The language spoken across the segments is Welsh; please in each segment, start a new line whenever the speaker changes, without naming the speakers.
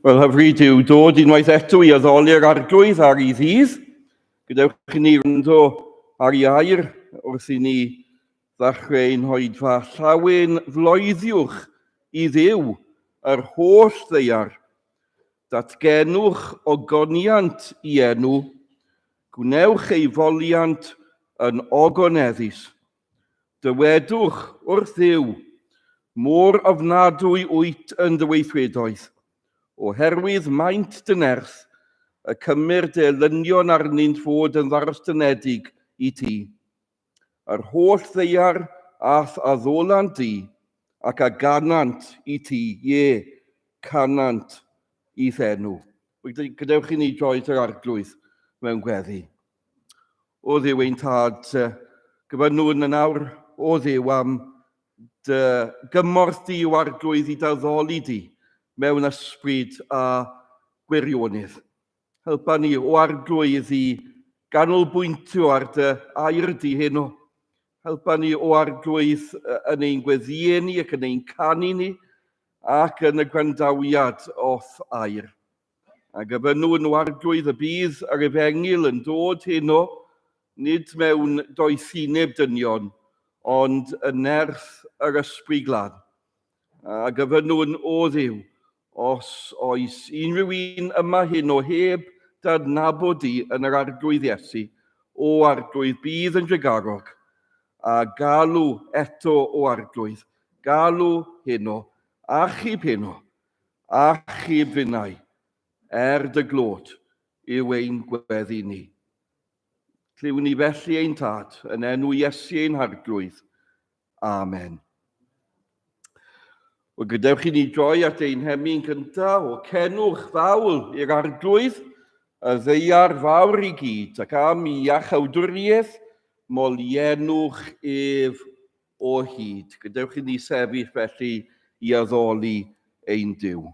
Wel, hyfryd yw dod unwaith eto i addoli'r arglwydd ar ei ddydd. Gadewch i ni wrando ar ei air wrth i ni ddechrau ein hoedfa llawen floeddiwch i Dduw yr holl ddaear. Datgenwch ogoniant i enw, gwnewch ei foliant yn ogoneddus. Dywedwch wrth Dduw, mor ofnadwy wyt yn dy weithredoedd, oherwydd maint dy nerth, y cymer dy elynion arnynt fod yn ddarostynedig i ti. Yr holl ddaear a'th addolant di, ac a ganant i ti, ie, canant i'th enw. Gadewch i ni droi at yr Arglwydd mewn gweddi. O Dduw ein Tad, gofynnwn yn awr, o Dduw, am dy gymorth di o Arglwydd i d'addoli di mewn ysbryd a gwirionedd. Helpa ni o Arglwydd i ganolbwyntio ar dy air di heno. Helpa ni o Arglwydd yn ein gweddïau ni ac yn ein canu ni ac yn y gwrandawiad o'th air. A gofynnwn o Arglwydd y bydd yr efengyl yn dod heno, nid mewn doethineb dynion, ond yn nerth yr Ysbryd Glân. A gofynnwn o Dduw, os oes unrhyw un yma heno heb d'adnabod di yn yr Arglwydd Iesu, o Arglwydd, bydd yn drugarog, a galw eto o Arglwydd, galw heno, achub heno, Achub finnau, er dy glod, yw ein gweddi ni. Clywn ni felly ein Tad, yn enw Iesu ein Harglwydd. Amen. Wel, gadewch i ni droi at ein hemyn cyntaf o cenwch fawl i'r Arglwydd, y ddeiar fawr i gyd, ac am i iachawdwriaeth molienwch ef o hyd. Gadewch i ni sefyll felly i addoli ein Duw.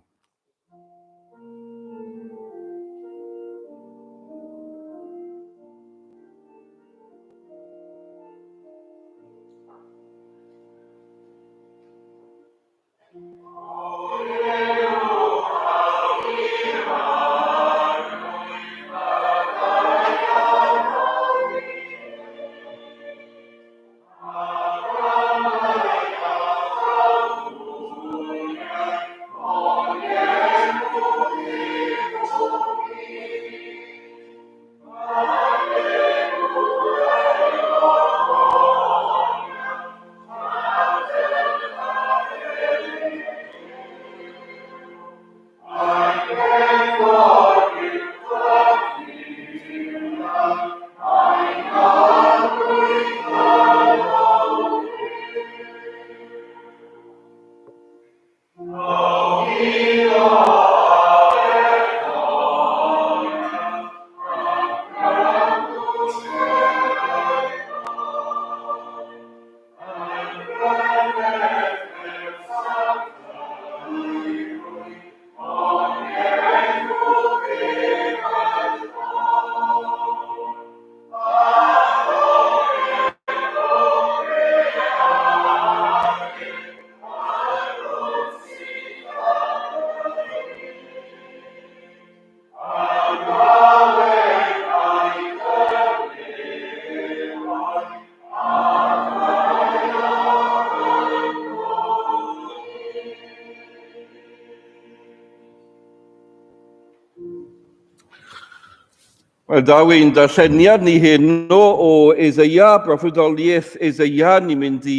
Wel, daw ein darlleniad ni heno o Eseia, broffwydoliaeth Eseia. Ni'n mynd i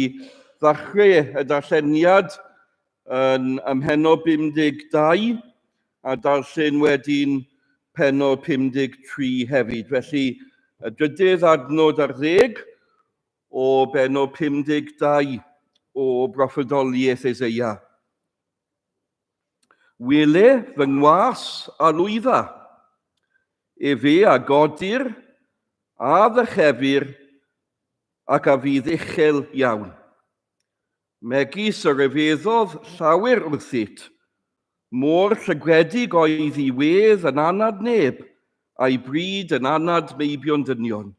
ddechrau y darlleniad yn ymhenno 52 a darllen wedyn pennod 53 hefyd. Felly, y drydydd adnod ar ddeg o bennod 52 o broffwydoliaeth Eseia. Wele fy ngwas a lwydda, efe a godir a ddychefir ac a fydd uchel iawn. Megis y rhyfeddodd llawer wrthyt, mor llygredig oedd i wedd yn anad neb, a'i bryd yn anad meibion dynion.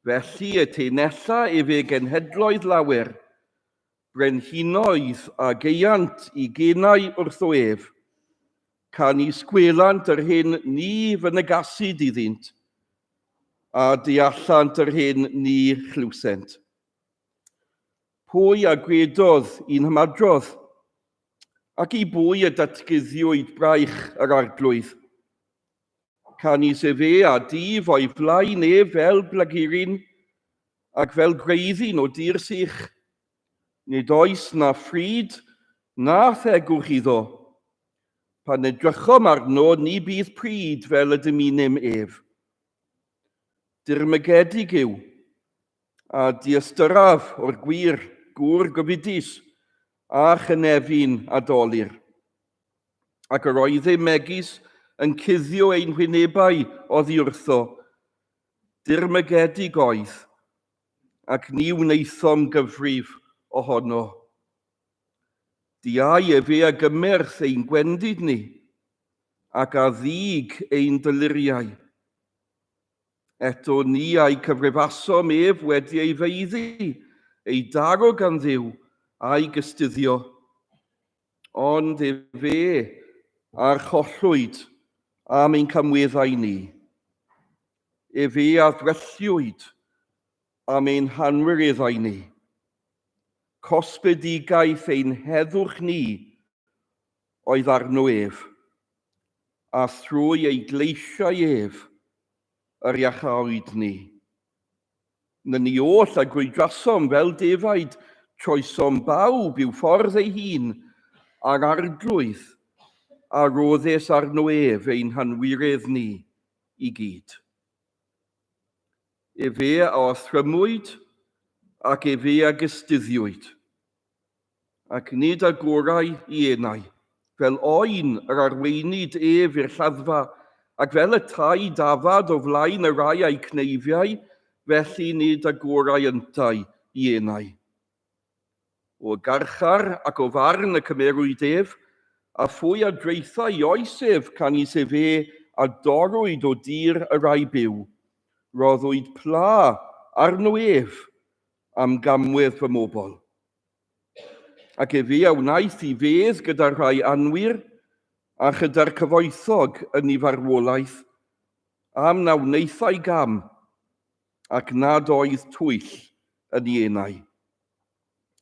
Felly y teunella efe genhedloedd lawer, brenhinoedd a geuant i genau wrtho ef. Canys gwelant yr hyn ni fynegasid iddynt, a deallant yr hyn ni chlywsent. Pwy a gredodd i'n hymadrodd, ac i bwy y datguddiwyd braich yr Arglwydd? Canys efe a dif o'i flaen ef fel blaguryn, ac fel gwreiddyn o dir sych. Nid oes na phryd na thegwch iddo. Pan edrychom arno, ni bydd pryd fel y dymunem ef. Dirmygedig yw, a diystyraf o'r gwir, gŵr gofidus, a chynefin a dolur. Ac yr oeddym megis yn cuddio ein hwynebau oddi wrtho. Dirmygedig oedd, ac ni wnaethom gyfrif ohono. Diau efe a gymerth ein gwendid ni, ac a ddig ein dyluriau. Eto ni a'i cyfrifasom ef wedi ei faeddu, ei daro gan Dduw, a'i gystuddio. Ond efe a'r chollwyd am ein camweddau ni. Efe a ddrylliwyd am ein hanwireddau ni. Cosbedigaeth ein heddwch ni oedd arno ef, a thrwy ei gleisiau ef yr iachawyd ni. Nyni oll a grwydrasom fel defaid, troesom bawb i'w ffordd ei hun, a'r Arglwydd a roddes arno ef ein hanwiredd ni i gyd. Efe a orthrymwyd ac efe a gystuddiwyd, ac nid agorai i enau, fel oen yr arweinid ef i'r lladdfa, ac fel y tai dafad o flaen y rhai a'i cneifiai, felly nid agorai yntau i enau. O garchar ac o farn y cymerwyd ef, a phwy a draethai oes ef, canys efe a dorrwyd o dir y rhai byw. Rhoddwyd pla arno ef am gamwedd fy mobl. Ac efe a wnaeth i fedd gyda'r rhai anwir, a chyda'r cyfoethog yn ei farwolaeth, am na wnaethai gam, ac nad oedd twyll yn ei enau.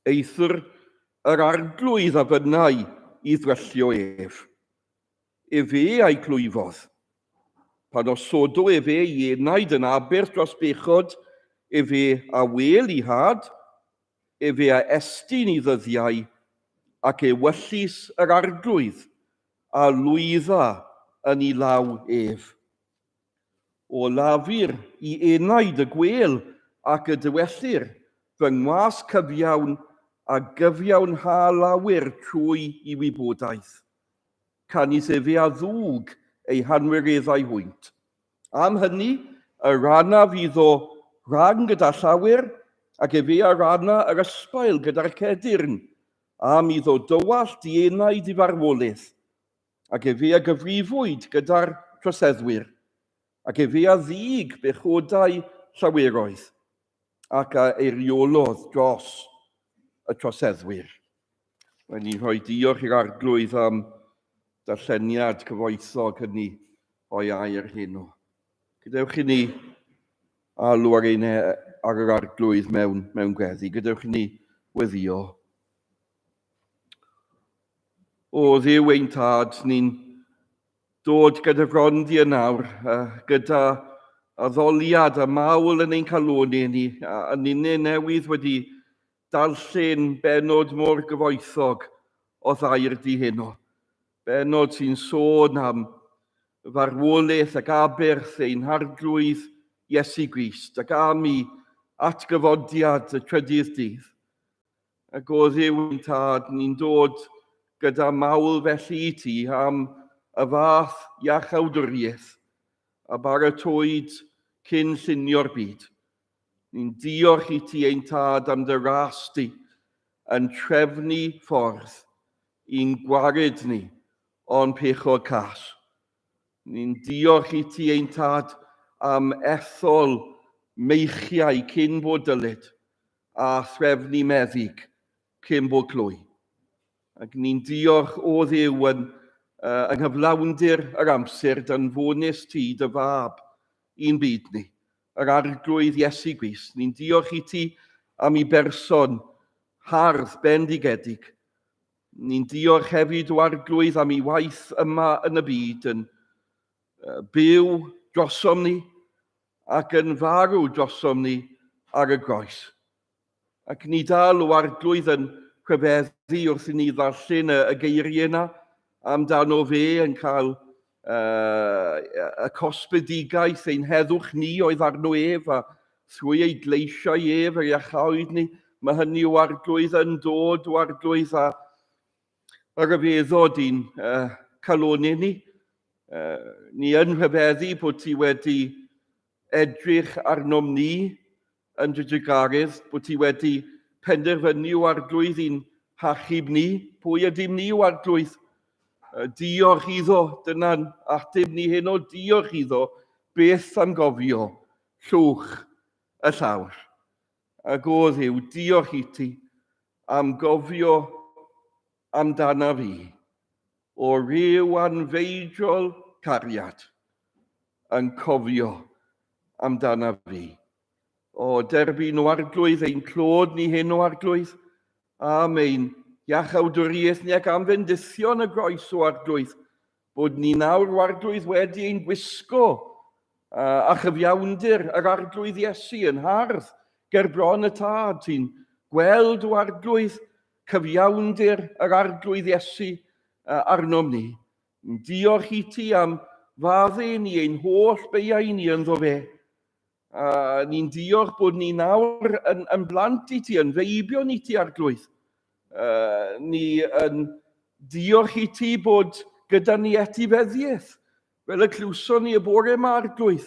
Eithr yr Arglwydd a fynnai i ddryllio ef. Efe a'i clwyfodd. Pan osodo efe ei enaid yn aberth dros bechod, efe a wel i had, efe a estyn i ddyddiau, ac ewyllys yr Arglwydd a lwydda yn ei law ef. O lafur i enaid y gwêl ac y dywellir, fy ngwas cyfiawn a gyfiawnha lawer trwy i wybodaeth. Canys efe a ddwg ei hanwireddau hwynt. Am hynny, y rannaf iddo rhan gyda llawer, ac efe a ranna yr ysbail gyda'r cedyrn, am iddo dywallt i enaid i farwolaeth, Ac efe a gyfrifwyd gyda'r troseddwyr, ac efe a ddug bechodau llaweroedd, ac a eiriolodd dros y troseddwyr. Mae'n ni'n rhoi diolch i'r Arglwydd am darlleniad cyfoethog hynny o'i air heno. Gadewch i ni alw ar, ein, ar yr Arglwydd mewn, mewn gweddi. Gadewch i ni weddio. O Dduw ein Tad, ni'n dod gyda fron di yn nawr, gyda addoliad a mawl yn ein calonau ni, a ninne newydd wedi darllen benod mor gyfoethog o ddair di heno. Benod sy'n sôn am farwolaeth ac aberth ein Harglwydd Iesu Grist ac am i atgyfodiad y trydydd dydd. Ac o Dduw ein Tad, ni'n dod gyda mawl felly i ti am y fath iachawdwriaeth a baratowyd cyn llunio'r byd. Ni'n diolch i ti ein Tad am dy ras di yn trefnu ffordd i'n gwared ni o'n pechod cas. Ni'n diolch i ti ein Tad am ethol meichiau cyn bod dyled a threfnu meddyg cyn bod clwy. Ac ni'n diolch o Dduw yn yng nghyflawndir yr amser danfonus ti dy fab i'n byd ni, yr Arglwydd Iesu Grist. Ni'n diolch i ti am i berson hardd bendigedig. Ni'n diolch hefyd o Arglwydd am ei waith yma yn y byd yn byw drosom ni ac yn farw drosom ni ar y groes. Ac ni dal o Arglwydd yn rhyfeddu wrth i ni ddarllen y, y geiriau yna amdano fe yn cael uh, y cosbedigaeth ein heddwch ni oedd arno ef a thrwy ei gleisiau ef yr iachawyd ni. Mae hynny o Arglwydd yn dod o Arglwydd a y rhyfeddod i'n uh, calonau ni. Uh, ni yn rhyfeddu bod ti wedi edrych arnom ni yn dy drugaredd, bod ti wedi penderfynu o Arglwydd i'n hachub ni. Pwy ydym ni o Arglwydd? Diolch iddo, dyna'n ateb ni heno, diolch iddo, beth am gofio llwch y llawr. Ac o Dduw, diolch i ti am gofio amdana fi o ryw anfeidrol cariad yn cofio amdana fi. O, derbyn o Arglwydd ein clod ni hyn o Arglwydd, am ein iachawdwriaeth ni ac am fendithion y groes o Arglwydd, bod ni nawr o Arglwydd wedi ein gwisgo a chyfiawnder yr Arglwydd Iesu yn hardd ger bron y Tad. Ti'n gweld o Arglwydd cyfiawnder yr Arglwydd Iesu arnom ni. Diolch i ti am faddu ni ein holl beiau ni ynddo fe. A ni'n diolch bod ni nawr yn, yn blant i ti, yn feibion i ti, Arglwydd. Uh, ni yn diolch i ti bod gyda ni etifeddiaeth, fel y clywson ni y bore yma, Arglwydd,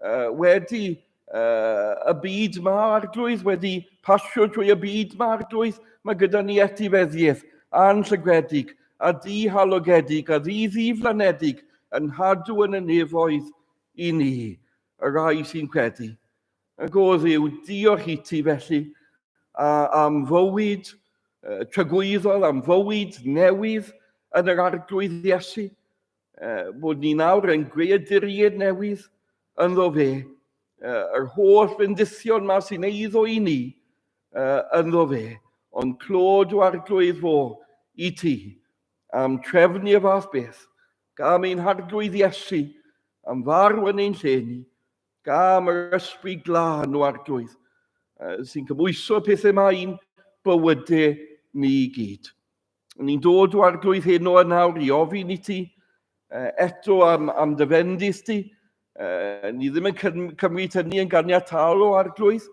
uh, wedi uh, y byd ma, Arglwydd, wedi pasio trwy y byd ma, Arglwydd, mae gyda ni etifeddiaeth anllygredig a dihalogedig a ddi-ddiflanedig yn hadw yn y nefoedd i ni, y rhai sy'n credu. Ac o Dduw, diolch i ti felly a, am fywyd tragwyddol, am fywyd newydd yn yr Arglwydd Iesu, bod ni nawr yn greaduriaid newydd ynddo fe, yr holl fendithion ma sy'n eiddo i ni ynddo fe, ond clod o Arglwydd fo i ti am trefnu y fath beth, gam ein Harglwydd Iesu am farw yn ein lle ni, gam yr Ysbryd Glân o Arglwydd, sy'n cymhwyso y pethau yma i'n bywydau ni i gyd. Ni'n dod o Arglwydd heno yn awr i ofyn i ti eto am, am dy fendith di. Ni ddim yn cymryd hynny yn ganiataol o Arglwydd.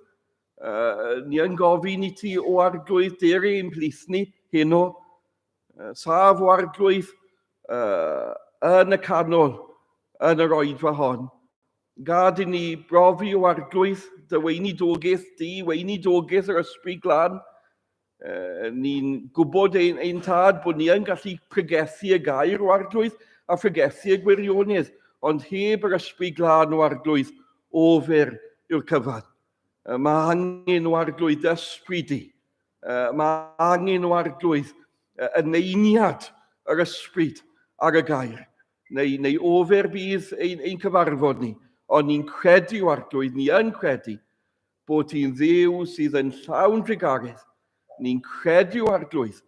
Ni yn gofyn i ti o Arglwydd dere ein plith ni heno. Saf o Arglwydd yn y canol yn yr oedfa hon. Gad i ni brofi o Arglwydd dy weinidogaeth di, weinidogaeth yr Ysbryd Glân. Ni'n gwybod ein, ein tad bod ni yn gallu pregethu y gair o Arglwydd a phregethu y gwirionedd, ond heb yr Ysbryd Glân o Arglwydd, ofer yw'r cyfan. Mae angen o Arglwydd ysbryd di. Mae angen o Arglwydd y neiniad yr ysbryd ar y gair. Neu, neu ofer bydd ein, ein cyfarfod ni. Ond ni'n credu o Arglwydd, ni yn credu bod ti'n Dduw sydd yn llawn drugaredd. Ni'n credu o Arglwydd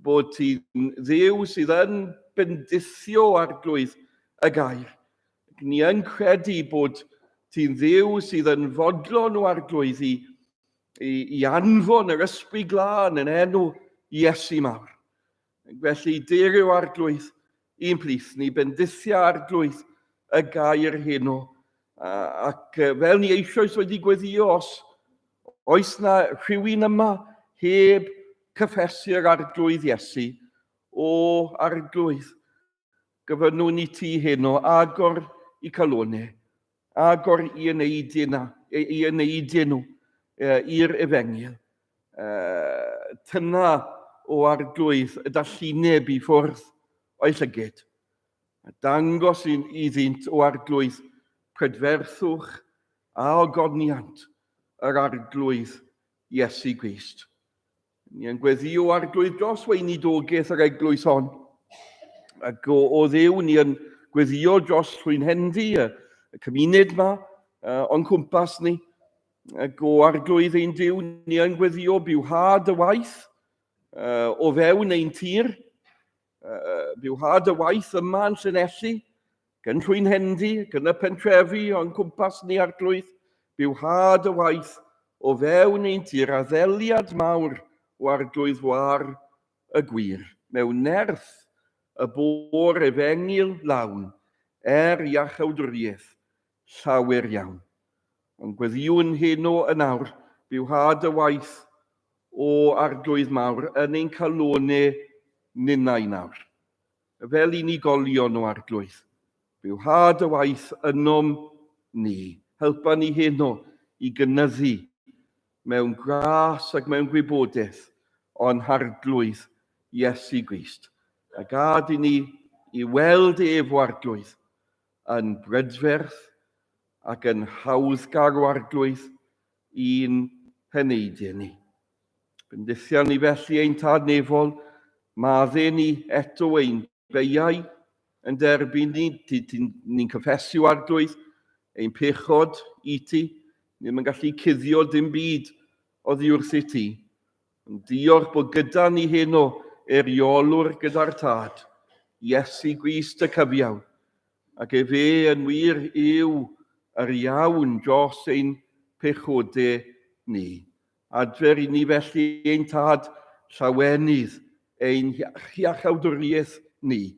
bod ti'n Dduw sydd yn bendithio o Arglwydd y gair. Ni yn credu bod ti'n Dduw sydd yn fodlon o Arglwydd i, i, i anfon yr Ysbryd Glân yn enw Iesu mawr. Felly, dere o Arglwydd i'n plith ni, bendithia Arglwydd y gair heno. Ac fel ni eisoes wedi gweddio, os oes na rhywun yma heb cyffesu'r Arglwydd Iesu, o Arglwydd, Gofynnwn i ti heno, agor i calonau, agor i eneidiau, na, i eneidiau nhw i'r efengyl. Tyna o Arglwydd y dallineb i ffwrdd o'i llyged. A dangos iddynt o Arglwydd prydferthwch a ogoniant yr Arglwydd Iesu Grist. Ni yn gweddio Arglwydd dros weinidogaeth yr eglwys hon. Ac o, o Dduw, ni yn gweddio dros Llwynhendy, y, y cymuned yma, o'n cwmpas ni. Ac o Arglwydd ein Duw, ni yn gweddio bywhad y waith o fewn ein tir, bywhad y waith yma yn Llanelli, gan Llwynhendy, gan y pentrefi o'n cwmpas ni Arglwydd, bywhad y waith o fewn ein tir, a ddeliad mawr o Arglwydd war y gwir, mewn nerth y bo'r efengyl lawn, er iachawdwriaeth llawer iawn. Ond gweddïwn heno yn awr, bywhad y waith o Arglwydd mawr yn ein calone ninnau nawr. Fel unigolion o Arglwydd, bywhad y waith ynom ni. Helpa ni heno i gynyddu mewn gras ac mewn gwybodaeth o'n Harglwydd Iesu Grist. A gad i ni i weld ef o Arglwydd yn brydferth ac yn hawddgar o Arglwydd i'n heneidiau ni. Bendithian ni felly ein Tad Nefol, madde ni eto ein beiau yn derbyn ni, ni'n cyffesu Arglwydd, ein pechod i ti, ni ddim yn gallu cuddio dim byd oddi wrth i ti. Ond diolch bod gyda ni heno eiriolwr gyda'r Tad, Iesu Grist y cyfiawn, ac efe yn wir yw yr iawn dros ein pechodau ni. Adfer i ni felly ein Tad llawenydd, ein hiachawdwriaeth ni.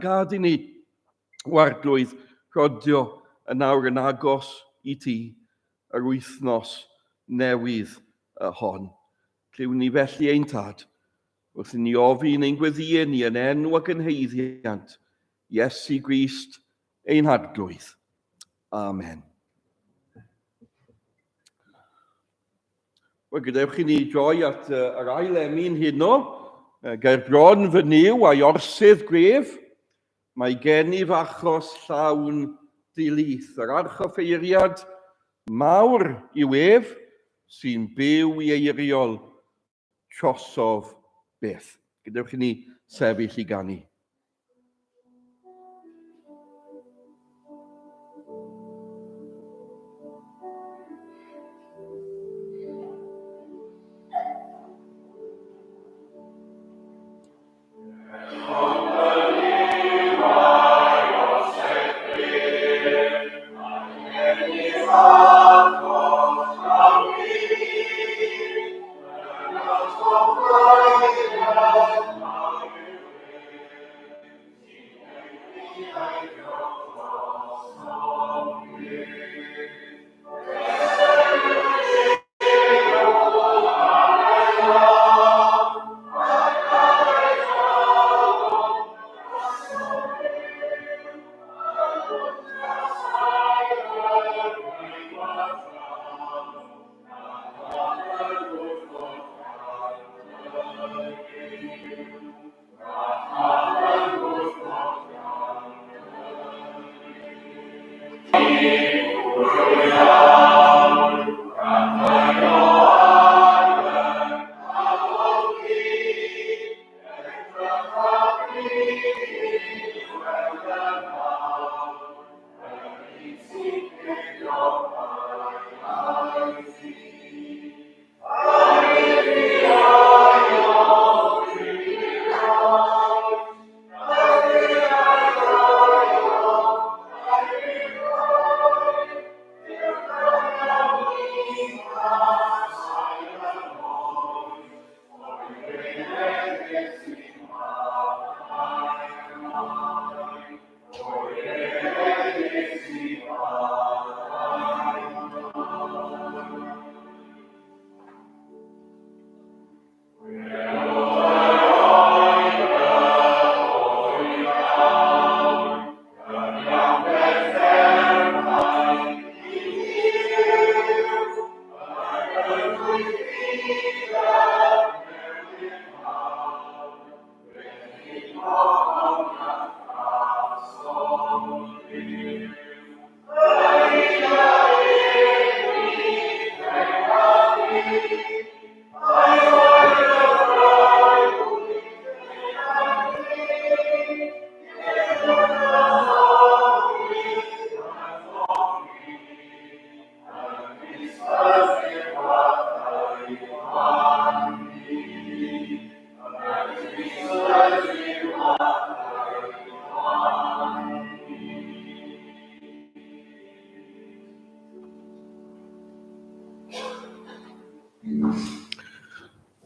Gad i ni, o Arglwydd, rhodio yn awr yn agos i ti yr wythnos newydd hon. Clywn ni felly ein Tad, wrth i ni ofyn ein gweddïau ni yn enw ac yn haeddiant Iesu Grist ein Harglwydd. Amen. Wel, gadewch i ni droi at yr ail emyn heno. Gair bron fy Nuw a'i orsydd gref, mae gennyf achos llawn dilith. Yr archoffeiriad mawr yw ef sy'n byw i eiriol trosof byth. Gadewch i ni sefyll i ganu.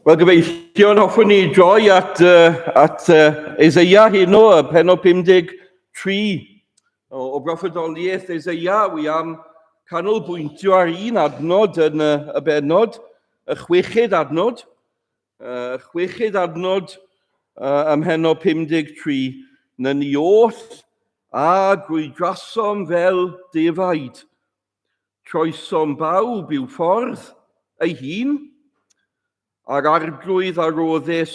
Wel, gyfeillion, hoffwn ni droi at, at Eseia heno, y penod 53 o broffwydoliaeth Eseia. Wi am canolbwyntio ar un adnod yn y, y benod, y chweched adnod. Y chweched adnod ym mhenod 53, na ni oll a grwydrasom fel defaid. Troesom bawb i'w ffordd ei hun, a'r arglwydd a roddes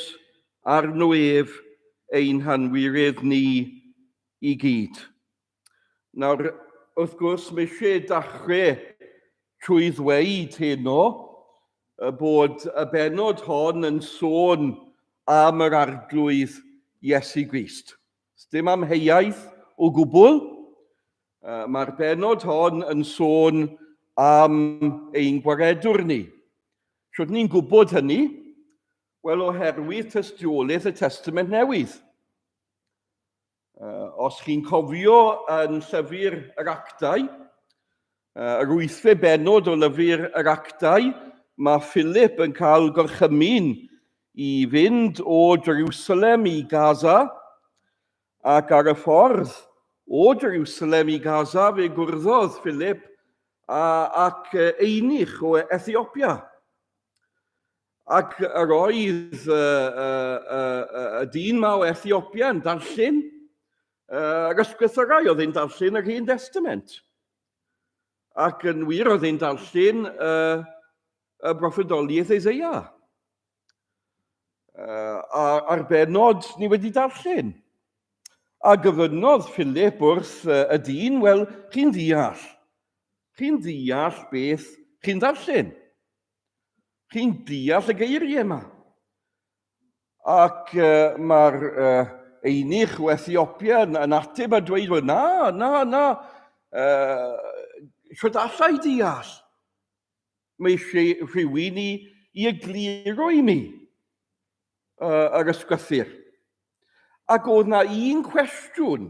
arno ef ein hanwiredd ni i gyd. Nawr, wrth gwrs, mae eisiau dachrau trwy ddweud heno bod y bennod hon yn sôn am yr arglwydd Iesu Grist. Dim amheuaeth o gwbl. Mae'r bennod hon yn sôn am ein gwaredwr ni. Shwt ni'n gwybod hynny? Wel, oherwydd tystiolaeth y Testament Newydd. Os chi'n cofio yn llyfr yr Actau, yr wythfed bennod o lyfr yr Actau, mae Philip yn cael gorchymyn i fynd o Jerusalem i Gaza, ac ar y ffordd o Jerusalem i Gaza fe gwrddodd Philip ac eunuch o Ethiopia. Ac yr oedd y, y, y, y dyn ma o Ethiopia yn darllen yr ysgrythyrau, oedd e'n darllen yr Hen Testament. Ac yn wir oedd e'n darllen y, y broffwydoliaeth Eseia. A, a'r benod ni wedi darllen. A gofynnodd Philip wrth y dyn, wel, chi'n ddeall. Chi'n deall beth chi'n darllen. Chi'n deall y geiriau yma. Ac uh, mae'r uh, einych o Ethiopia yn, yn ateb a dweud, wel, na, na, na, uh, shwt allai deall? Mae eisiau rhywun i, i egluro i mi uh, yr ysgrythur. Ac oedd na un cwestiwn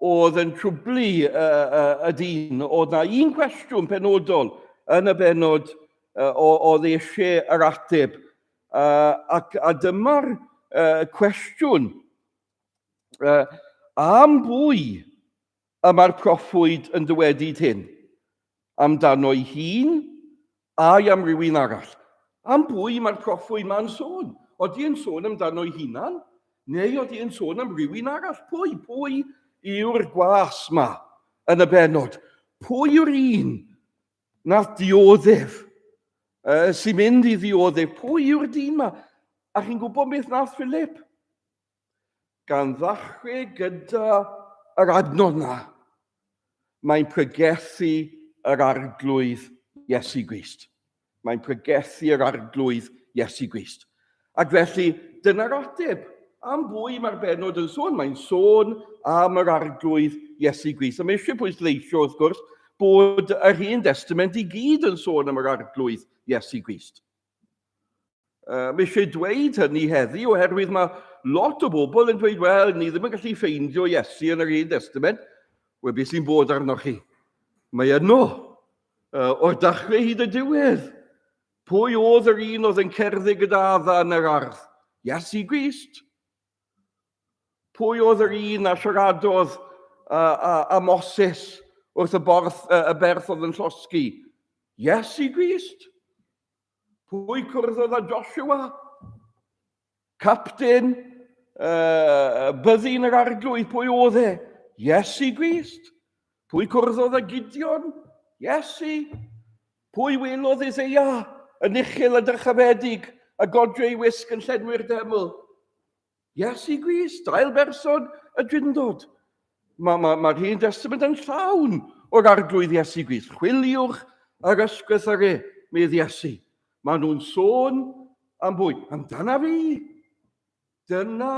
oedd yn trwblu y, y, y dyn. Oedd na un cwestiwn penodol yn y benod uh, oedd eisiau yr ateb. Uh, ac, a dyma'r uh, cwestiwn. Uh, am bwy y mae'r proffwyd yn dywedyd hyn? Amdano'i hun a'i am rywun arall? Am bwy mae'r proffwyd ma'n sôn? Odi e'n sôn amdano'i hunan? Neu odi e'n sôn am rywun arall? Pwy? Pwy yw'r gwas ma yn y bennod? Pwy yw'r un nath dioddef? Uh, sy'n mynd i ddioddef? Pwy yw'r dyn ma? A chi'n gwybod beth nath Philip? Gan ddechrau gyda yr adnod na, mae'n pregethu yr arglwydd Iesu Grist. Mae'n pregethu yr arglwydd Iesu Grist. Ac felly, dyna'r ateb. Am bwy mae'r benod yn sôn? Mae'n sôn am yr arglwydd Iesu Grist. A mae eisiau pwysleisio, wrth gwrs, bod yr Hen Destament i gyd yn sôn am yr arglwydd Iesu Grist. Mae eisiau dweud hynny heddi oherwydd mae lot o bobl yn dweud, wel, ni ddim yn gallu ffeindio Iesu yn yr Hen Testament. Wel, beth sy'n bod arnoch chi? Mae yno, o'r dechrau hyd y diwedd. Pwy oedd yr un oedd yn cerdded gyda Adda yn yr ardd? Iesu Grist. Pwy oedd yr un a siaradodd a, a, a Moses wrth y, borth, y berth oedd yn llosgi? Iesu Grist. Pwy cwrddodd â Joshua? Capten uh, byddin yr arglwydd, pwy oedd e? Iesu Grist. Pwy cwrddodd â Gideon? Iesu. Pwy welodd Eseia yn uchel a dyrchafedig a godre ei wisg yn llenwi'r deml? Iesu Grist, ail berson y Drindod. Mae'r ma, ma, ma Hen Testament yn llawn o'r arglwydd Iesu Grist. Chwiliwch yr ysgrythyrau, medd Iesu. Maen nhw'n sôn am bwy? Amdana fi. Dyna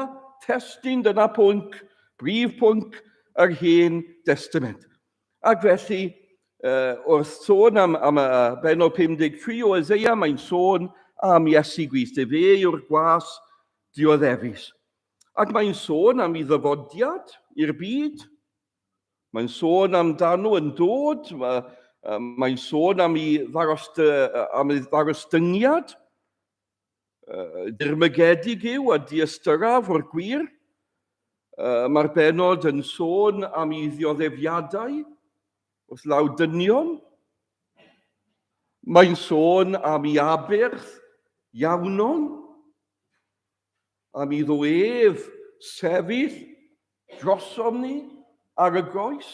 testun, dyna pwnc, brif pwnc yr Hen Testament. Ac felly, uh, wrth sôn am, am y benod 53 o Eseia, mae'n sôn am Iesu Grist. Efe yw'r gwas dioddefus. Ac mae'n sôn am ei ddyfodiad i'r byd. Mae'n sôn amdano yn dod. Mae'n sôn am ei, ddarost, am ei ddarostyngiad. Dirmygedig yw a diystyraf o'r gwir. Mae'r bennod yn sôn am ei ddioddefiadau wrth law dynion. Mae'n sôn am ei aberth iawnon, am iddo ef sefyll drosom ni ar y groes.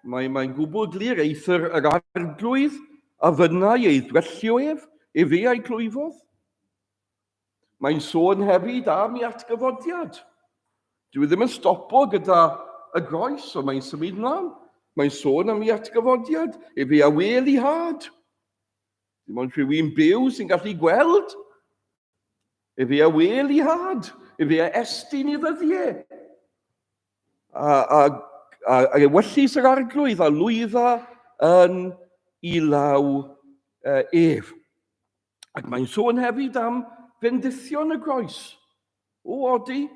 Mae'n mae gwbl glir eithr yr arglwydd a fynnai ei ddwellio ef, efe a'i clwyfodd. Mae'n sôn hefyd am ei atgyfodiad. Dwi ddim yn stopo gyda y groes, ond mae'n symud mlaen. Mae'n sôn am ei atgyfodiad, efe a wel i had. Dim ond rhywun byw sy'n gallu gweld. Efe a wel i had, efe a estyn i ddyddiau. A, a, a, a ewyllys yr arglwydd a lwydda yn i law ef. Ac mae'n sôn hefyd am fendithion y groes. O, odi.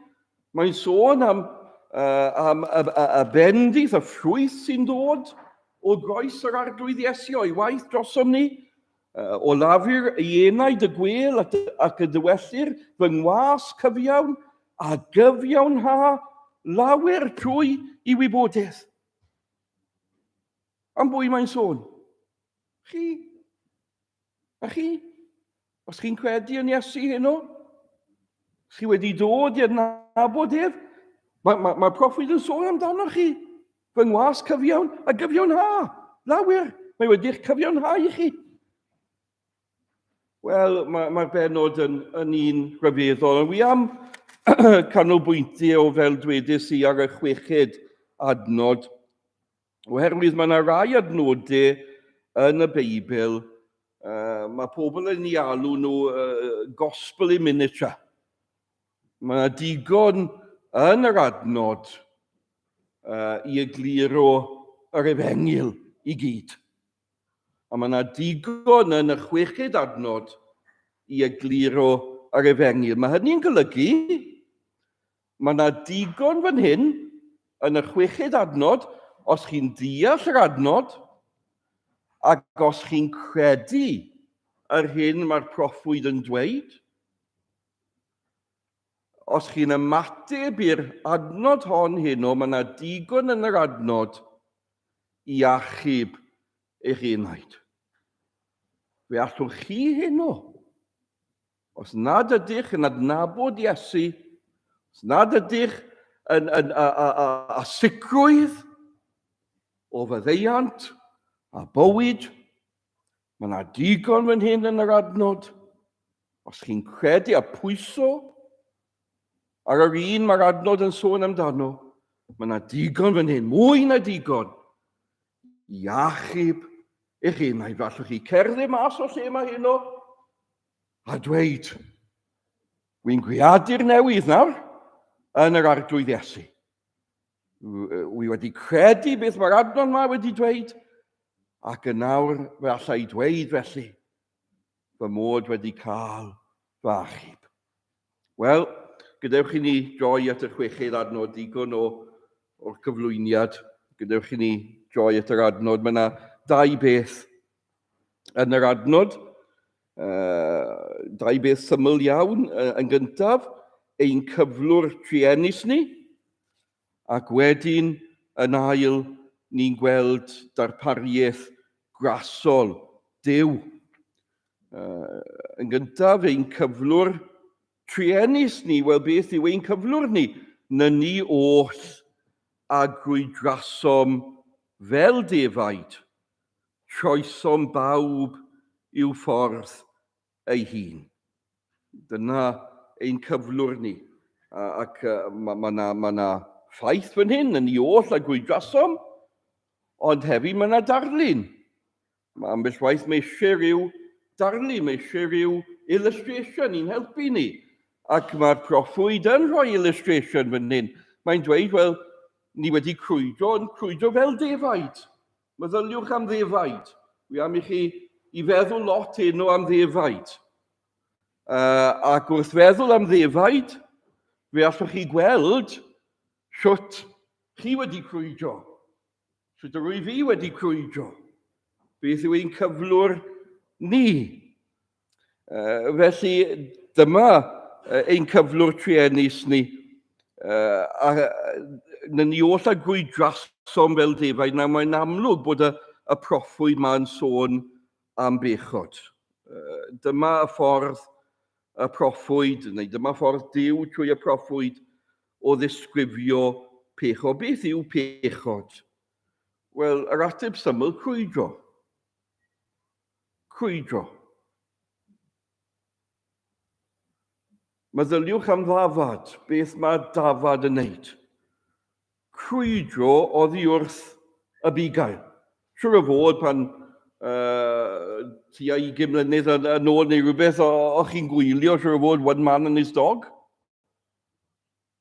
Mae'n sôn am, am y, y, y bendith, y ffrwyth sy'n dod o groes yr Arglwydd Iesu o'i waith drosom ni, o lafur ei enaid y gwêl ac, ac y dywellir fy ngwas cyfiawn a gyfiawnha lawer trwy i wybodaeth. Am bwy mae'n sôn? Chi. A chi? Os chi'n credu yn Iesu heno, chi wedi dod i adnabod ef, mae'r mae, mae proffwyd yn sôn amdano chi. Fy ngwas cyfiawn a gyfiawnha. Lawer, mae wedi'ch cyfiawnhau i chi. Wel, mae'r mae benod yn, yn un rhyfeddol. Ond wi am canolbwyntio fel dwedais i ar y chweched adnod. Oherwydd mae yna rai adnodau yn y Beibl, uh, mae pobl yn ei alw nhw uh, gospel in miniature. Mae yna digon yn yr adnod uh, i egluro yr efengyl i gyd. A mae yna digon yn y chweched adnod i egluro yr efengyl. Mae hynny'n golygu Mae yna digon fan hyn yn y chweched adnod, os chi'n deall yr adnod, ac os chi'n credu yr hyn mae'r proffwyd yn dweud, os chi'n ymateb i'r adnod hon heno, mae yna digon yn yr adnod i achub eich enaid. Fe allwch chi heno Os nad ydych yn adnabod Iesu, os nad ydych yn, yn, a, a, a, a sicrwydd o faddeuant a bywyd, mae yna digon fan hyn yn yr adnod. Os chi'n credu a pwyso ar yr un mae'r adnod yn sôn amdano, mae yna digon fan hyn, mwy na digon, i achub eich enaid. Fe allwch chi cerdded mas o lle mae heno a dweud, Wy'n greadur newydd nawr yn yr Arglwydd Iesu. Wy wedi credu beth mae'r adnod yma wedi dweud, ac yn nawr fe allai dweud felly fy mod wedi cael fy achub. Wel, gadewch i ni droi at y chweched adnod, digon o, o'r cyflwyniad. Gadewch i ni droi at yr adnod. Mae yna dau beth yn yr adnod. Dau beth syml iawn. Yn gyntaf, ein cyflwr truenus ni, ac wedyn yn ail, ni'n gweld darpariaeth grasol Duw. Yn gyntaf, ein cyflwr truenus ni, wel beth yw ein cyflwr ni? Na ni oll a grwydrasom fel defaid, troesom bawb i'w ffordd ei hun. Dyna ein cyflwr ni. Ac mae ma yna ma na ffaith fan hyn, yn ni oll a gwyddrasom, ond hefyd mae yna darlun. Mae ambell waith mae eisiau rhyw darlun, mae eisiau rhyw illustration i'n helpu ni. Ac mae'r proffwyd yn rhoi illustration fan hyn. Mae'n dweud, wel, ni wedi crwydro, yn crwydro fel defaid. Meddyliwch am ddefaid. Wi am i chi i feddwl lot heno am ddefaid. Ac wrth feddwl am ddefaid, fe allwch chi gweld shwt chi wedi crwydro. Shwt yr wyf fi wedi crwydro. Beth yw ein cyflwr ni? Felly, Dyma ein cyflwr truenus ni. A na ni oll a grwydrasom fel defaid. Nawr mae'n amlwg bod y, y proffwyd ma'n sôn am bechod. Dyma y ffordd y proffwyd, neu dyma ffordd Duw trwy y proffwyd o ddisgrifio pechod. Beth yw pechod? Wel, yr ateb syml, crwydro. Crwydro. Meddyliwch am ddafad, beth mae dafad yn neud? Crwydro oddi wrth y bugail. Siwr o fod pan uh, tua 20 mlynedd yn, yn ôl neu rhywbeth, o'ch chi'n gwylio, siwr o fod, One Man and His Dog.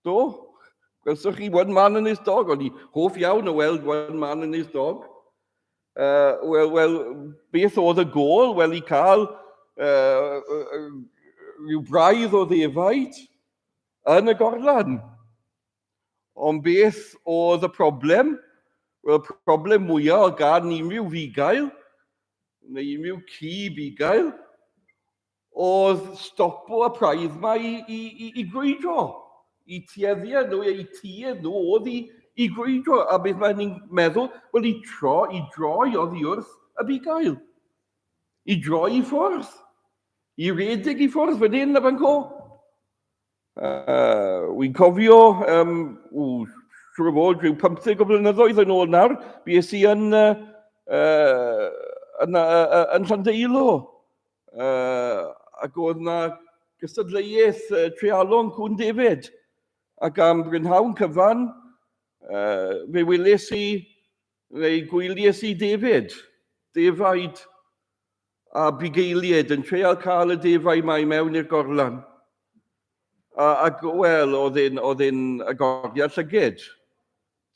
Do, gwelsoch chi One Man and His Dog? O'n i hoff iawn o weld One Man and His Dog. Uh, Wel, well, beth oedd y gol? Wel, i cael uh, rhyw braidd o ddefaid yn y gorlan. Ond beth oedd y problem? Wel, y problem mwyaf o gan unrhyw fugail, neu unrhyw ci bugail, oedd stopo y praidd ma i, i, i, i grwydro. I tueddiad nhw, i tuedd nhw oedd i, i grwydro. A beth mae hynny'n meddwl? Wel, i tro, i droi oddi wrth y bugail. I droi i ffwrdd. I redeg i ffwrdd fan hyn a fan co. Uh, Wy'n cofio, um, ww, siwr o fod, rhyw 15 o blynyddoedd yn ôl nawr, bues i yn, uh, uh, yn, uh, yn Llandeilo, uh, ac oedd na gystadleuaeth uh, treialon cwn David, ac am brynhawn cyfan, uh, fe wyles i, neu gwylies i David, defaid a bugeiliaid yn treial cael y defaid 'ma i mewn i'r gorlan. A, ac, wel, oedd e'n, oedd e'n agoriad llyged.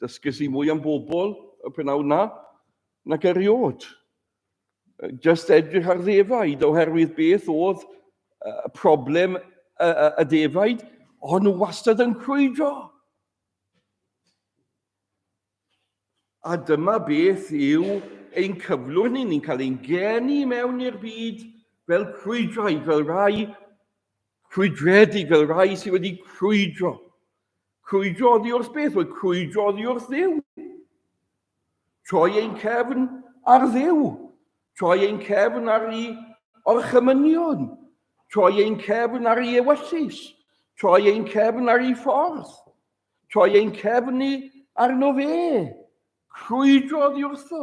Dysges i mwy am bobl y prynhawn na, nag erioed. Just edrych ar ddefaid, oherwydd beth oedd y problem y, y, y defaid, o'n nhw wastad yn crwydro. A dyma beth yw ein cyflwr ni. Ni'n cael ein geni mewn i'r byd fel crwydraid, fel rhai crwydredig, fel rhai sydd wedi crwydro. Crwydro oddi wrth beth? Wel, crwydro oddi wrth Dduw. Troi ein cefn ar Dduw. Troi ein cefn ar ei orchymynion. Troi ein cefn ar ei ewyllys. Troi ein cefn ar ei ffordd. Troi ein cefn ni arno fe. Crwydro oddi wrtho.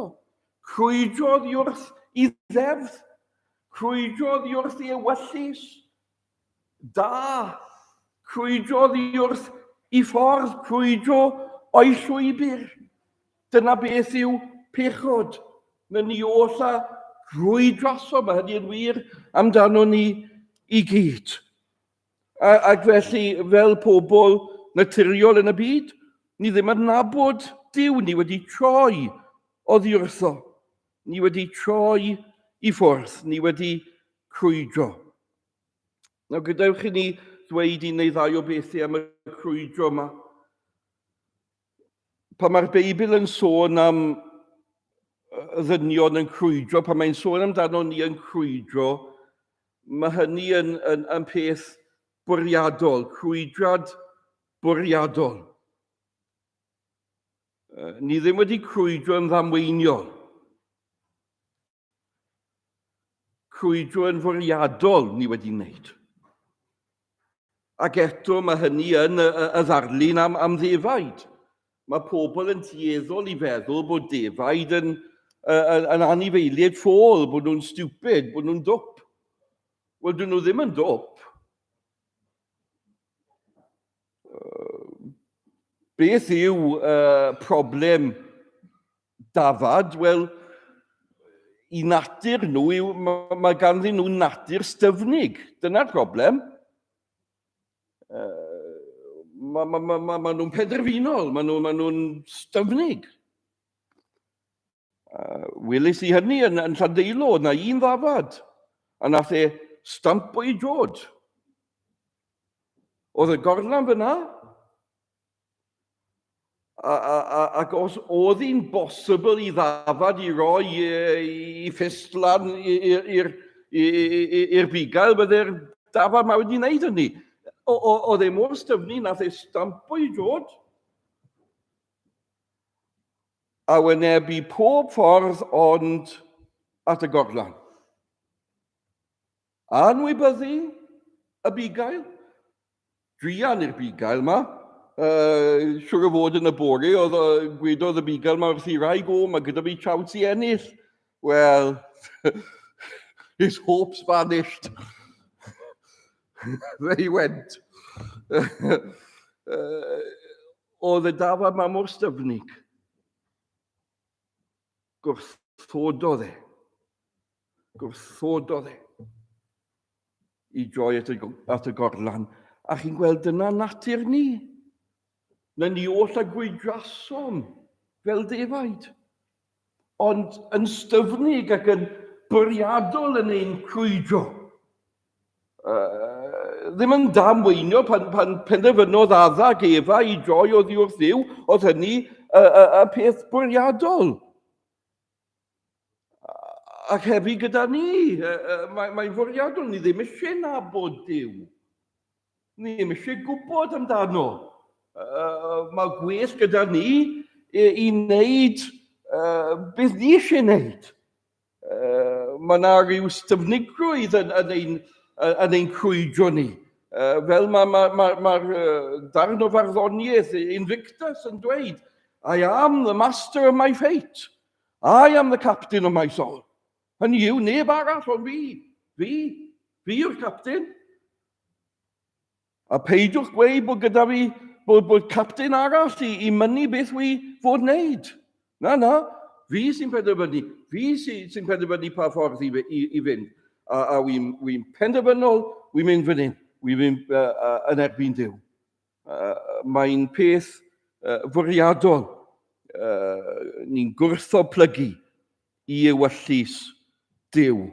Crwydro oddi wrth i ddeddf. Crwydro oddi wrth i ewyllys. Da. Crwydro oddi wrth i ffordd. Crwydro o'i llwybr. Dyna beth yw pechod. Na ni oll a grwydrosom. Mae hynny yn wir amdano ni i gyd. A, ac felly, fel pobl naturiol yn y byd, ni ddim yn nabod Duw, ni wedi troi oddi wrtho. Ni wedi troi i ffwrdd, ni wedi crwydro. Nawr, gadewch i ni ddweud un neu ddau o bethau am y crwydro yma. Pan mae'r Beibl yn sôn am ddynion yn crwydro, pan mae'n sôn amdano ni yn crwydro, mae hynny yn, yn, yn peth bwriadol, crwydrad bwriadol. Ni ddim wedi crwydro yn ddamweiniol. Crwydro yn fwriadol ni wedi wneud. Ac eto mae hynny yn y, y, y ddarlun am, am ddefaid. Mae pobl yn tueddol i feddwl bod defaid yn, yn, yn anifeiliaid ffôl, bod nhw'n stupid, bod nhw'n dwp. Wel, dyn nhw ddim yn dwp. Beth yw uh, problem dafad? Wel, i natur nhw yw, mae, mae ganddyn nhw natur styfnig. Dyna'r problem. Uh, mae ma, ma, ma, ma nhw'n penderfynol, mae nhw'n ma nhw styfnig. Uh, welis i hynny yn, yn Llandeilo, oedd na un ddafad, a nath e stampo i drod. Oedd y gorlan fyna, a, a, a, ac os oedd hi'n bosibl i ddafad i roi i, i ffist lan i'r bugail, bydde'r dafad ma wedi wneud hynny. Oedd e mor styfni, nath e stampo i drod a wynebu pob ffordd ond at y gorlan. Anwybyddu y bugail? Druan i'r bugail ma. Uh, siwr o fod yn y bore, oedd, uh, gwedodd y bugail ma wrth i rai go, mae gyda fi chawns i ennill. Well, his hopes vanished. They went. uh, oedd y dafad ma mor styfnig. Gwrthododd e. Gwrthododd e i droi at y, at y gorlan. A chi'n gweld dyna natur ni. Na ni oll a gweidrasom fel defaid. Ond yn styfnig ac yn bwriadol yn ein crwydro. Uh, ddim yn damweinio pan, pan penderfynodd Adda ac Efa i droi oddi wrth Dduw, oedd hynny y, y, y peth bwriadol. Ac hefyd gyda ni, mae'n mae fwriadol, ni ddim eisiau nabod Duw. Ni ddim eisiau gwybod amdano. Uh, mae gwell gyda ni i, i wneud uh, beth ni eisiau wneud. Uh, mae yna rhyw styfnigrwydd yn, yn, ein, yn ein crwydro ni. Uh, fel mae'r ma, ma, ma, ma darn o farddoniaeth Invictus yn dweud, I am the master of my fate. I am the captain of my soul. Hynny yw, neb arall ond fi. Fi. Fi yw'r captain. A peidiwch gweud bod gyda fi, bod, bod captain arall i, i mynnu beth wi fod wneud. Na, na, fi sy'n penderfynu, fi sy'n sy penderfynu pa ffordd i, i, i fynd. A, a wy'n wi penderfynol, wy'n mynd fan hyn, wy'n mynd uh, uh, yn erbyn Duw. Uh, Mae'n peth uh, fwriadol. Uh, ni'n gwrtho plygu i ewyllys Duw.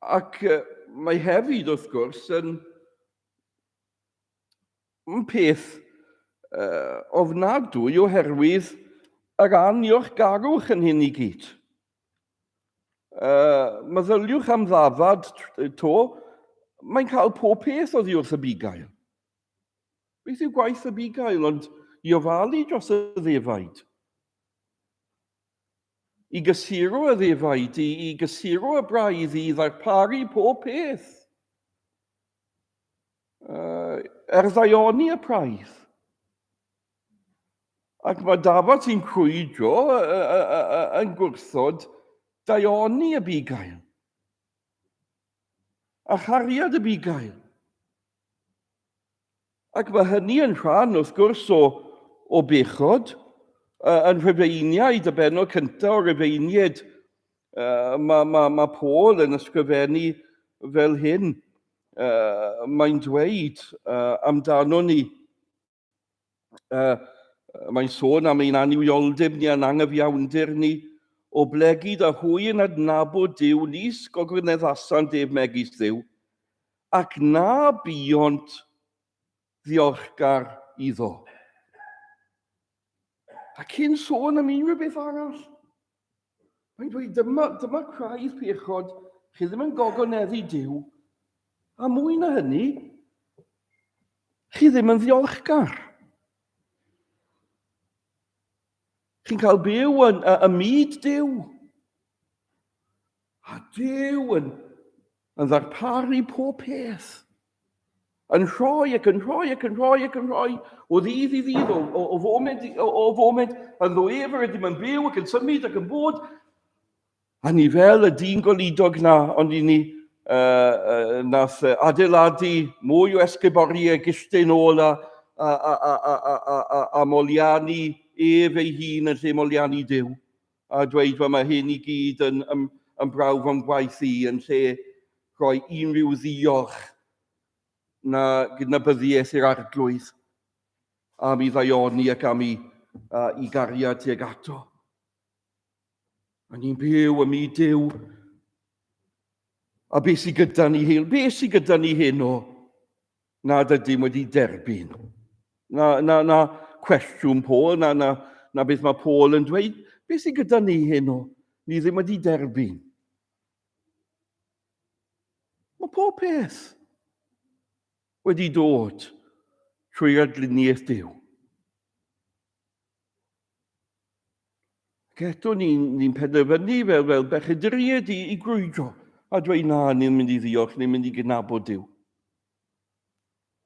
Ac mae hefyd, wrth gwrs, yn, yn peth uh, ofnadwy oherwydd yr aniorgarwch yn hyn i gyd. Uh, meddyliwch am ddafad to, mae'n cael pob peth oddi wrth y bugail. Beth yw gwaith y bugail ond i ofalu dros y ddefaid? I gysuro y ddefaid, i, i gysuro y braidd, i ddarparu pob peth. Uh, er ddaioni y praidd. Ac mae dafad sy'n crwydro yn gwrthod daioni y bugail. A chariad y bugail. Ac mae hynny yn rhan, wrth gwrs, o, o bechod. Yn Rhufeiniaid, y bennod cyntaf o Rufeiniaid, mae, mae, mae Paul yn ysgrifennu fel hyn. Mae'n dweud amdano ni. Mae'n sôn am ein annuwioldeb ni a'n angyfiawnder ni, oblegid a hwy yn adnabod Duw nis gogwyneddasant ef megis Dduw, ac na buont ddiolchgar iddo. A cyn sôn am unrhyw beth arall, mae'n dweud dyma, dyma craidd pechod, chi ddim yn gogoneddu Duw, a mwy na hynny, chi ddim yn ddiolchgar. Chi'n cael byw yn y, y myd Duw. A Duw yn, yn ddarparu pob peth. Yn rhoi ac yn rhoi ac yn rhoi ac yn rhoi o ddydd i ddydd, o, o, o foment, o, o foment, yn ddo ef yr ydym yn byw ac yn symud ac yn bod. A ni fel y dyn goludog na, ond i ni uh, uh, nath adeiladu mwy o esguboriau gilltyn ôl a, a, a, a, a, a, a, a, a moliannu ef ei hun yn lle moliannu Duw. A dweud, wel, mae hyn i gyd yn, yn, yn brawf o'n gwaith i yn lle rhoi unrhyw ddiolch na gydnabyddiaeth i'r arglwydd am ei ddaioni ac am ei, uh, i gariad tuag ato. A ni'n byw ym myd Duw. A beth sydd gyda ni hyn? Beth sydd gyda ni heno nad ydym wedi derbyn? Na, na, na cwestiwn Paul, na, na, na beth mae Paul yn dweud. Beth sydd gyda ni heno? Ni ddim wedi derbyn. Mae pob peth wedi dod trwy radluniaeth Duw. Ac eto ni'n ni penderfynu fel, fel bechaduriaid i, i grwydro a dweud na, ni'n mynd i ddiolch, ni'n mynd i gydnabod Duw.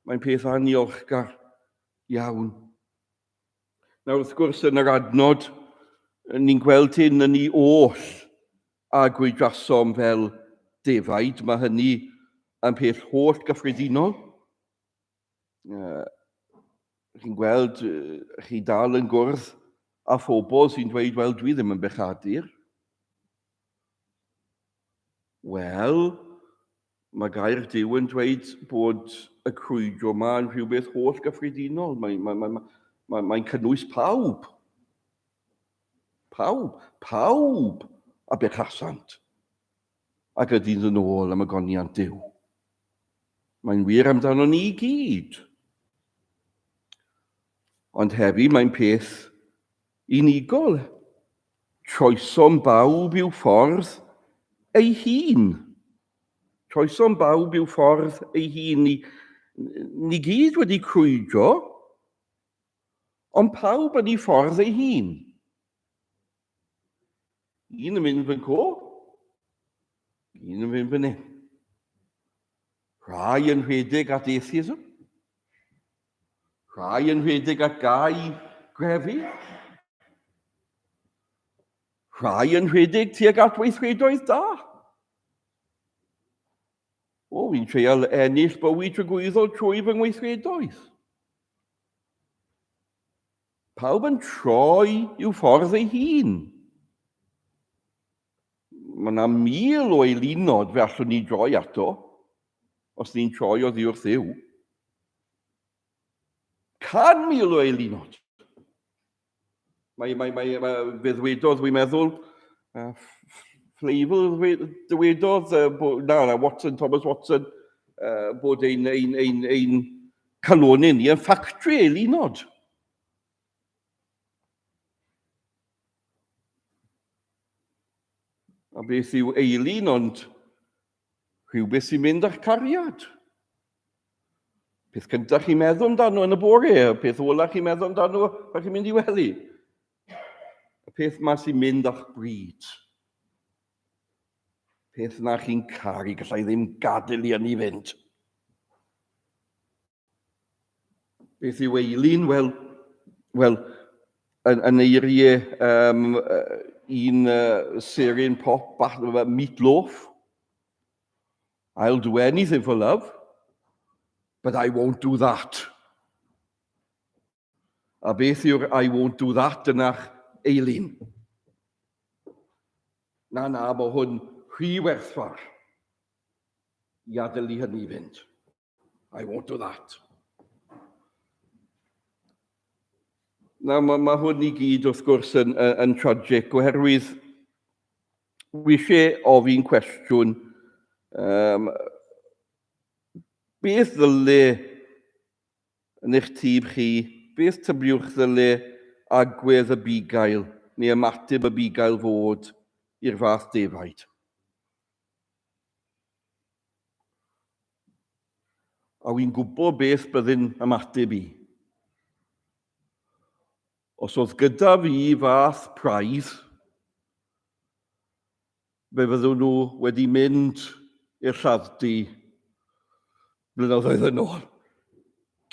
Mae'n peth aniolchgar iawn. Nawr, wrth gwrs, yn yr adnod, ni'n gweld hyn yn ei oll a gweidrasom fel defaid. Mae hynny yn peth holl gyffredinol. Chi'n gweld, chi dal yn gwrdd â phobl sy'n dweud, wel, dwi ddim yn bechadur. Wel, mae gair Duw yn dweud bod y crwydro yma yn rhywbeth holl gyffredinol. Mae'n mae, mae, mae, mae, mae cynnwys pawb. Pawb, pawb a bechasant ac ydynt yn ôl am y goniant Duw. Mae'n wir amdano ni i gyd. Ond hefyd mae'n peth unigol. Troesom bawb i'w ffordd ei hun. Troesom bawb i'w ffordd ei hun. Ni, ni gyd wedi crwydro, ond pawb yn ei ffordd ei hun. Un yn mynd fan co, un yn mynd fan hyn. Rhai yn rhedeg at atheism, rhai yn rhedeg at gau grefi, rhai yn rhedeg tuag at weithredoedd da. O, fi'n treial ennill bywyd tragwyddol trwy fy ngweithredoedd. Pawb yn troi i'w ffordd ei hun. Mae yna mil o eilunod fe allwn ni droi ato, os ni'n troi oddi wrth Dduw. 100,000 o eilunod. Mae, mae, mae, mae, fe ddwedodd, dwi'n meddwl, Flavel dywedodd, bo, na, na, Watson, Thomas Watson, bod ein, ein, ein, ein calonau ni yn ffactri eilunod. A beth yw eilun ond rhywbeth sy'n mynd â'ch cariad? Peth cyntaf chi'n meddwl amdano yn y bore, y peth ola chi'n meddwl amdano pan chi'n mynd i wely. Y peth ma sy'n mynd â'ch bryd. Peth na chi'n caru, gallai ddim gadael i ynni fynd. Beth yw eilun? Wel, wel yn, yn eiriau um, un seren pop, Meatloaf, I'll do anything for love, but I won't do that. A beth yw'r I won't do that yna'ch eilun? Na, na, mae hwn rhy werthfawr i adael i hynny fynd. I won't do that. Na, mae, mae hwn i gyd wrth gwrs yn, yn, yn tragic, oherwydd wi eisiau ofyn cwestiwn, um, beth ddyle yn eich tîb chi, beth tybiwch ddyle agwedd y bugail neu ymateb y bugail fod i'r fath defaid? A wy'n gwybod beth byddin ymateb i. Os oedd gyda fi fath praidd, fe fyddwn nhw wedi mynd i'r lladd-dy blynyddoedd yn ôl.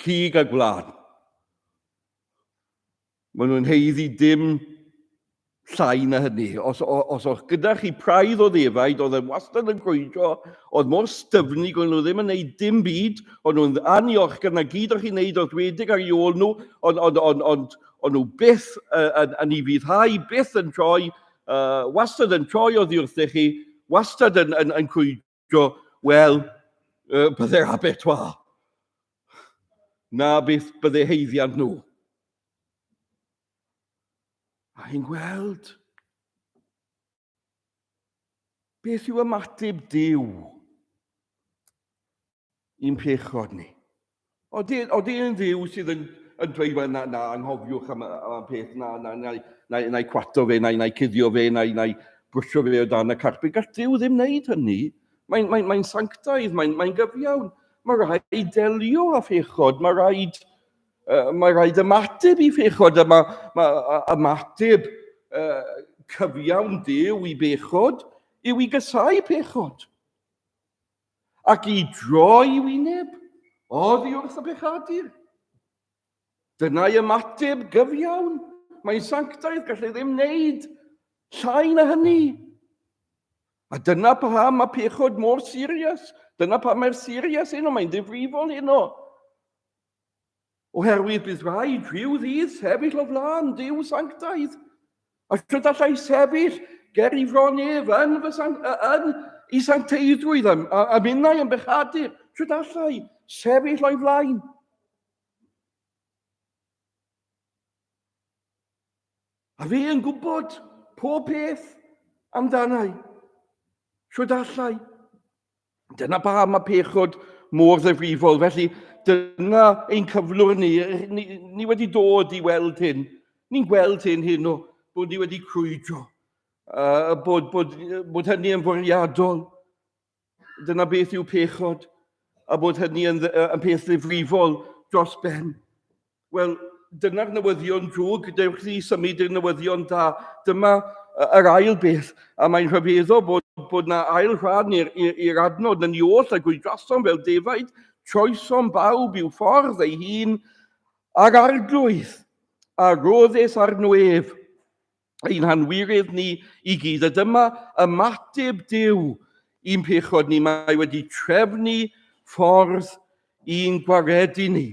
Cig a gwlân. Maen nhw'n haeddu dim llai na hynny. Os, os o'ch gyda chi praidd o ddefaid, oedd yn wastad yn crwydro, oedd mor styfnig, oedd nhw ddim yn neud dim byd, oedd nhw'n aniolchgar na gyd o'ch chi'n neud oedd wedig ar ei ôl nhw, ond on, on, on, on nhw byth yn, yn ei fyddhau, byth yn troi, wastad yn troi oddi wrthych chi, wastad yn, yn, yn crwydro, wel, bydde'r abattoir. Na beth bydde heiddiant nhw. A hi'n gweld beth yw ymateb Duw i'n pechod ni. Oedden yn Dduw sydd yn, yn dweud, wel, na, na, anghofiwch am, am y peth, na, na, na, na, na i cwato fe, na, na i cuddio fe, na, na i brwsio fe o dan y carpet. Gall Duw ddim wneud hynny. Mae'n mae, mae sanctaidd, mae'n mae gyfiawn. Mae rhaid delio â phechod, mae rhaid, mae rhaid ymateb i phechod, a mae, mae ymateb cyfiawn Duw i bechod yw i gysau pechod. Ac i droi wyneb oddi wrth y pechadur. Dyna'i ymateb gyfiawn. Mae'n sanctaidd, gallai ddim wneud llai na hynny. A dyna paham mae pechod mor serious. Dyna pam mae'r serious heno, mae'n ddifrifol heno. Oherwydd bydd rhaid rhyw ddydd sefyll o flaen Duw sanctaidd. A sut allai sefyll ger i fron ef yn, fy san, yn i sancteiddrwydd a, a, a minnau yn bechadur? Sut allai sefyll o'i flaen? A fi yn gwybod pob peth amdanau. Sut allai? Dyna paham mae pechod mor ddifrifol. Felly, dyna ein cyflwr ni. Ni, ni wedi dod i weld hyn. Ni'n gweld hyn hyn o bod ni wedi crwydro. Uh, bod, bod, bod hynny yn fwriadol. Dyna beth yw pechod, a bod hynny yn, yn peth ddifrifol dros ben. Wel, dyna'r newyddion drwg, dewch ni symud i'r newyddion da. Dyma yr ail beth, a mae'n rhyfeddol bod, bod na ail rhan i'r adnod, na ni oll a gwyddrasom fel defaid, troesom bawb i'w ffordd ei hun, a'r arglwydd, a roddes arno ef, ein hanwirydd ni i gyd. A dyma ymateb Duw i'n pechod ni. Mae wedi trefnu ffordd i'n gwaredu ni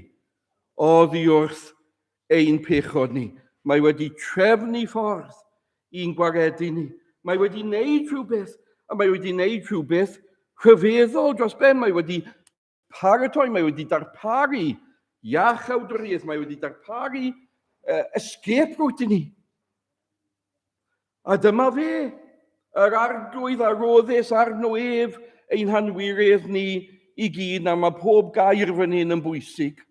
oddi wrth ein pechod ni. Mae wedi trefnu ffordd i'n gwaredu ni. Mae wedi wneud rhywbeth, a mae wedi wneud rhywbeth rhyfeddol dros ben. Mae wedi paratoi, mae wedi darparu iachawdwriaeth, mae wedi darparu uh, escape route i ni. A dyma fe, yr arglwydd a roddes arno ef ein hanwiredd ni i gyd, na mae pob gair fan hyn yn bwysig.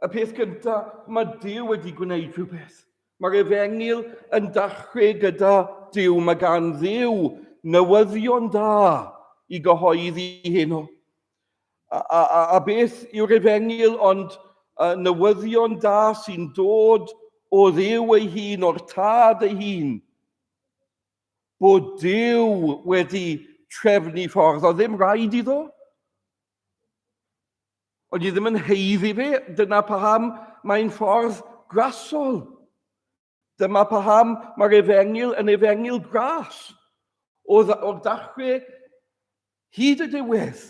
Y peth gyntaf, mae Duw wedi gwneud rhywbeth. Mae'r efengyl yn dachrau gyda Duw. Mae gan Dduw newyddion da i gyhoeddi heno. A, a, a, a beth yw'r efengyl ond uh, newyddion da sy'n dod o Dduw ei hun, o'r Tad ei hun? Bod Duw wedi trefnu ffordd, o ddim rhaid iddo. Ond i ddim yn heiddi fe, dyna paham mae'n ffordd grasol. Dyma paham mae'r efengyl yn efengyl gras. O'r, or dachrau hyd y diwedd.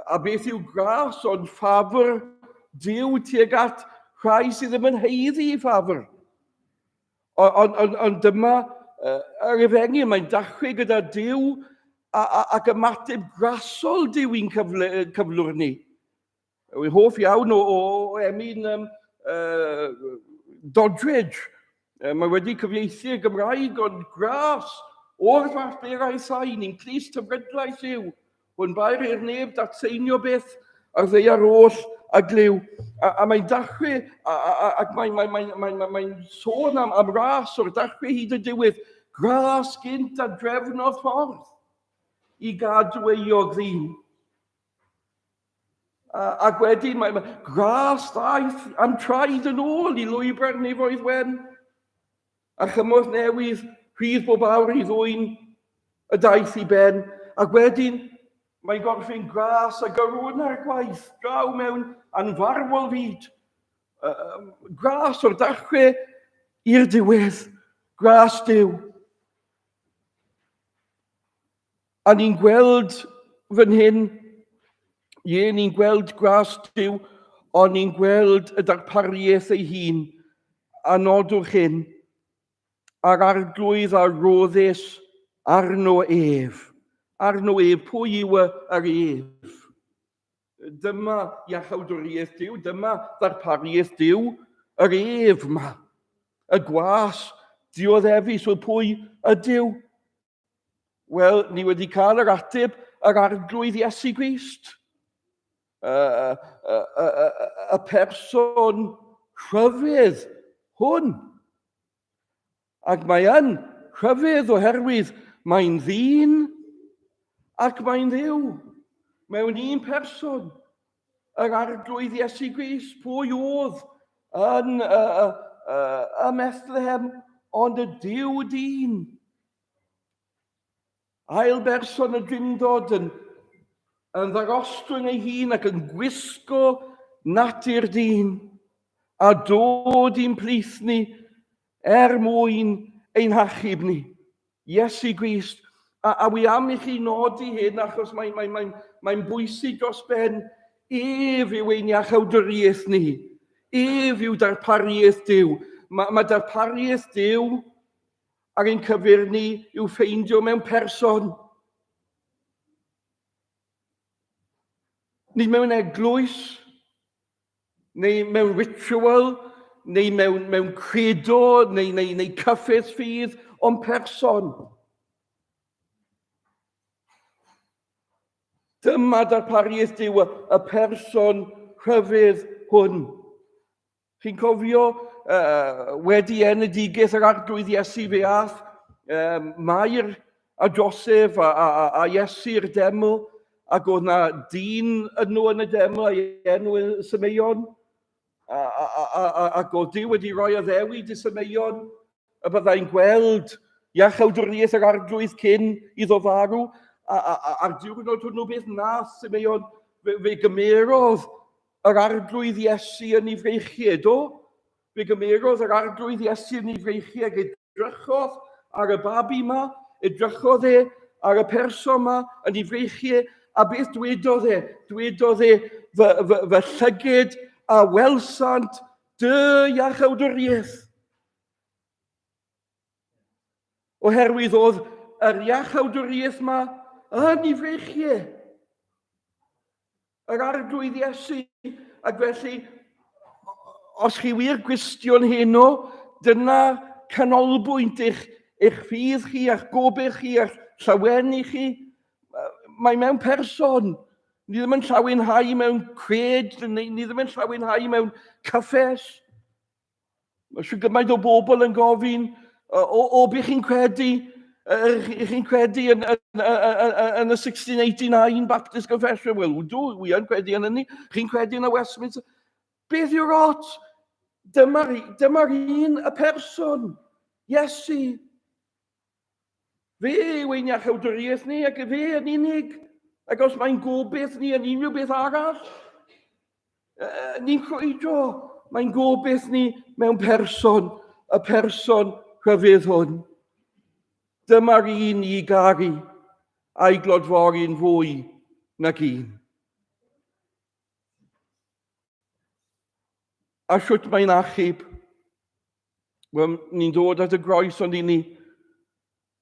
A beth yw gras ond ffafr Duw tuag at rhai sydd ddim yn heiddi i ffafr. Ond on, on, on dyma yr efengyl, mae'n dachrau gyda Duw a, a, ac ymateb grasol Duw i'n cyfle, cyflwr ni. Wy'n hoff iawn o, o, o emyn um, Doddridge. Mae wedi cyfieithu y Gymraeg, ond gras o'r fath berau sain, i'n clust hyfrydlais yw. Hwn bair i'r neb datseinio beth ar ddeiar oll a glyw. A, a mae'n dachrau, a, a, ac mae'n mae, mae, mae, mae, mae sôn am, am ras o'r dachrau hyd y diwedd. Gras gynt a drefnodd ffordd i gadw euog ddyn. A, ac wedyn mae, mae gras ddaeth am traed yn ôl i lwybr nefoedd wen. A chymorth newydd rhydd bob awr i ddwyn y daith i ben, ac wedyn mae'n gorffen gras a gyrrwn ar gwaith draw mewn anfarwol fyd. Gras o'r dachrau i'r diwedd, gras Duw. A ni'n gweld fan hyn, ie, ni'n gweld gras Duw, ond ni'n gweld y darpariaeth ei hun. A nodwch hyn, a'r arglwydd a roddes arno ef. Arno ef, pwy yw yr ef? Dyma iachawdwriaeth Duw, dyma ddarpariaeth Duw, yr ef ma, y gwas dioddefus, wel pwy ydyw? Wel, ni wedi cael yr ateb yr arglwydd Iesu Grist. Y, y, y, y, y person rhyfedd hwn. Ac mae yn rhyfedd oherwydd Mae'n ddyn ac mae'n ddiw mewn un person, yr Arglwydd Iesu Grist. Pwy oedd yn y, y, y, y Methlehem ond y Duw dyn? Ail berson y Drindod yn, yn ddarostwng ei hun ac yn gwisgo natur dyn a dod i'n plith ni er mwyn ein hachub ni. Iesu Grist. A, a wi am i chi nodi hyn achos mae'n mae, mae, mae bwysig dros ben. Ef yw ein iachawdwriaeth ni. Ef yw darpariaeth Duw. Mae, mae darpariaeth Duw ar ein cyfer ni i'w ffeindio mewn person. Nid mewn eglwys, neu mewn ritual, neu mewn, mewn credo, neu, neu, neu cyffes ffydd, ond person. Dyma darpariaeth Duw, y person rhyfedd hwn. Chi'n cofio uh, wedi enedigaeth yr Arglwydd Iesu fe ath um, Mair a Joseph a, a, a, a Iesu i'r deml ac oedd na dyn yno yn y deml a'i enw yn Simeon a, a, a, a, ac oedd Duw wedi rhoi addewid i Simeon y byddai'n gweld iachawdwriaeth yr Arglwydd cyn iddo farw a, a, a, a'r diwrnod hwnnw beth nath Simeon fe, fe gymerodd Yr Arglwydd Iesu yn ei freichiau, do? Fe gymerodd yr Arglwydd Iesu yn ei freichiau ac edrychodd ar y babi yma, edrychodd e ar y person yma yn ei freichiau, a beth dwedodd e? Dwedodd e, fy, fy, fy llyged a welsant dy iachawdwriaeth. Oherwydd oedd yr iachawdwriaeth yma yn ei freichiau. Yr Arglwydd Iesu. Ac felly, os chi wir gwestiwn heno, dyna canolbwynt eich, eich ffydd chi, eich gobeith chi, eich llawenydd chi. Mae mewn person. Ni ddim yn llawenhau mewn cred, ni, ni ddim yn llawenhau mewn cyffes. Mae siw gymaint o bobl yn gofyn, o, o, o be chi'n credu? Ych chi'n credu yn, yn, yn, yn y 1689 Baptist Confession? Wel, ydw, wi yn credu yn hynny. Chi'n credu yn y Westminster? Beth yw'r ot? Dyma'r dyma un y person, Iesu. Fe yw ein iachawdwriaeth ni ac fe yn unig. Ac os mae'n gobeith ni yn unrhyw beth arall, ni'n crwydro. Mae'n gobeith ni mewn person, y person rhyfedd hwn. Dyma'r un i garu a'i glodfori'n fwy nag un. A shwt mae'n achub? Wel, ni'n dod at y groes ond i ni.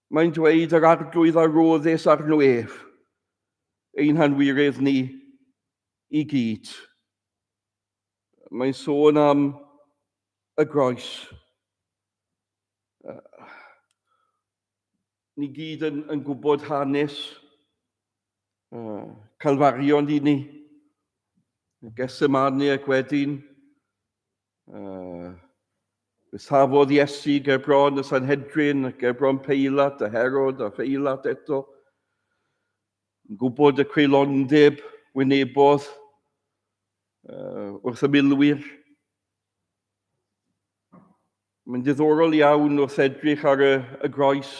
Mae'n dweud yr Arglwydd a roddes arno ef, ein hanwiredd ni i gyd. Mae'n sôn am y groes. Ni gyd yn, yn gwybod hanes uh, Calfarion i ni. Gethsemane ac wedyn uh, fe safodd Iesu ger bron y Sanhedrin, ger bron Peilat a Herod a Pheilat eto. Yn gwybod y creulondeb wynebodd uh, wrth y milwyr. Mae'n diddorol iawn wrth edrych ar y, y groes.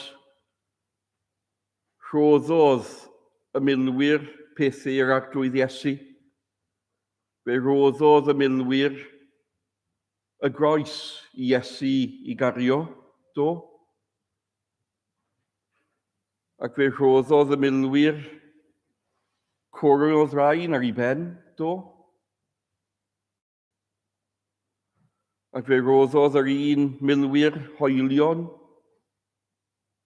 Rhoddodd y milwyr pethau i'r Arglwydd Iesu. Fe roddodd y milwyr y groes i Iesu i gario, do. Ac fe rhoddodd y milwyr cwrw o ddraen ar ei ben, do. Ac fe roddodd yr un milwyr hoelion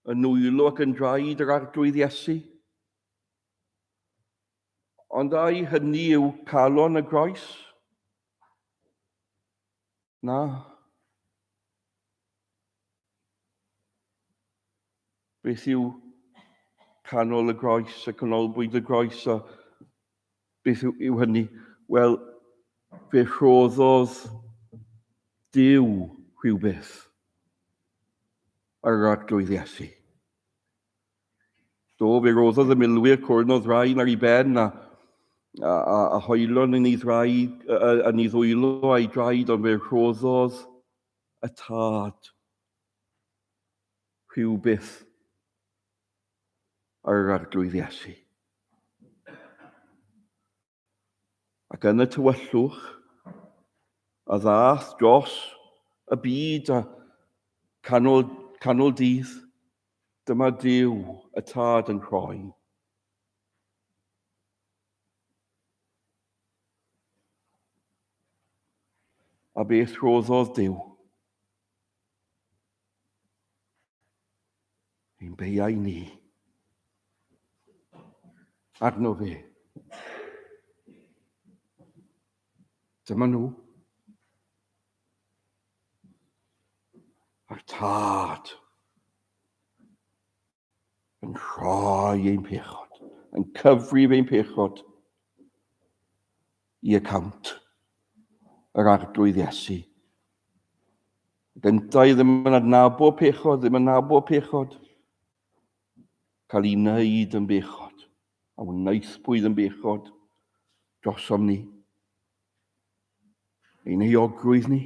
yn nwylo ac yn draed yr Arglwydd Iesu. Ond ai hynny yw calon y groes? Na. Beth yw canol y groes a canolbwynt y groes a beth yw, yw hynny? Wel, fe rhoddodd Duw rhywbeth ar yr Arglwydd Iesu. Do, fe roddodd y milwyr cwrn o ddraen ar ei ben a, a, a, a hoelon yn ei ddraed, yn ei ddwylo a'i draed, ond fe rhoddodd y tad rhywbeth ar yr arglwydd Iesu. Ac yn y tywyllwch a ddaeth dros y byd a canol, canol dydd, dyma Duw y Tad yn rhoi. A beth rhoddodd Duw? Ein beiau ni. Arno fe. Dyma nhw. A'r tad yn rhoi ein pechod, yn cyfrif ein pechod i account yr arglwydd Iesu. Gyntaf ddim yn adnabod pechod, ddim yn nabod pechod. Cael ei wneud yn bechod, a wnaethpwyd yn bechod drosom ni. Ein euogrwydd ni.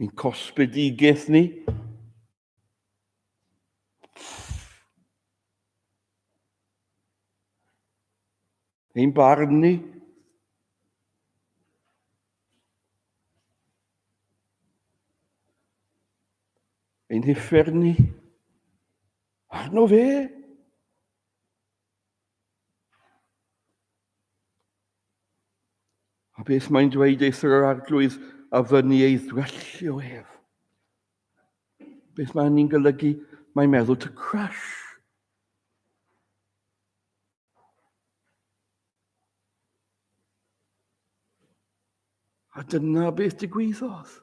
Ein cosbedigaeth ni. Ein barn ni. Ein huffern ni. Arno fe. A beth mae'n dweud eithr yr arglwydd a fyny ei ddrellio ef? Beth mae hynny'n golygu? Mae'n meddwl to crash. A dyna beth digwyddodd.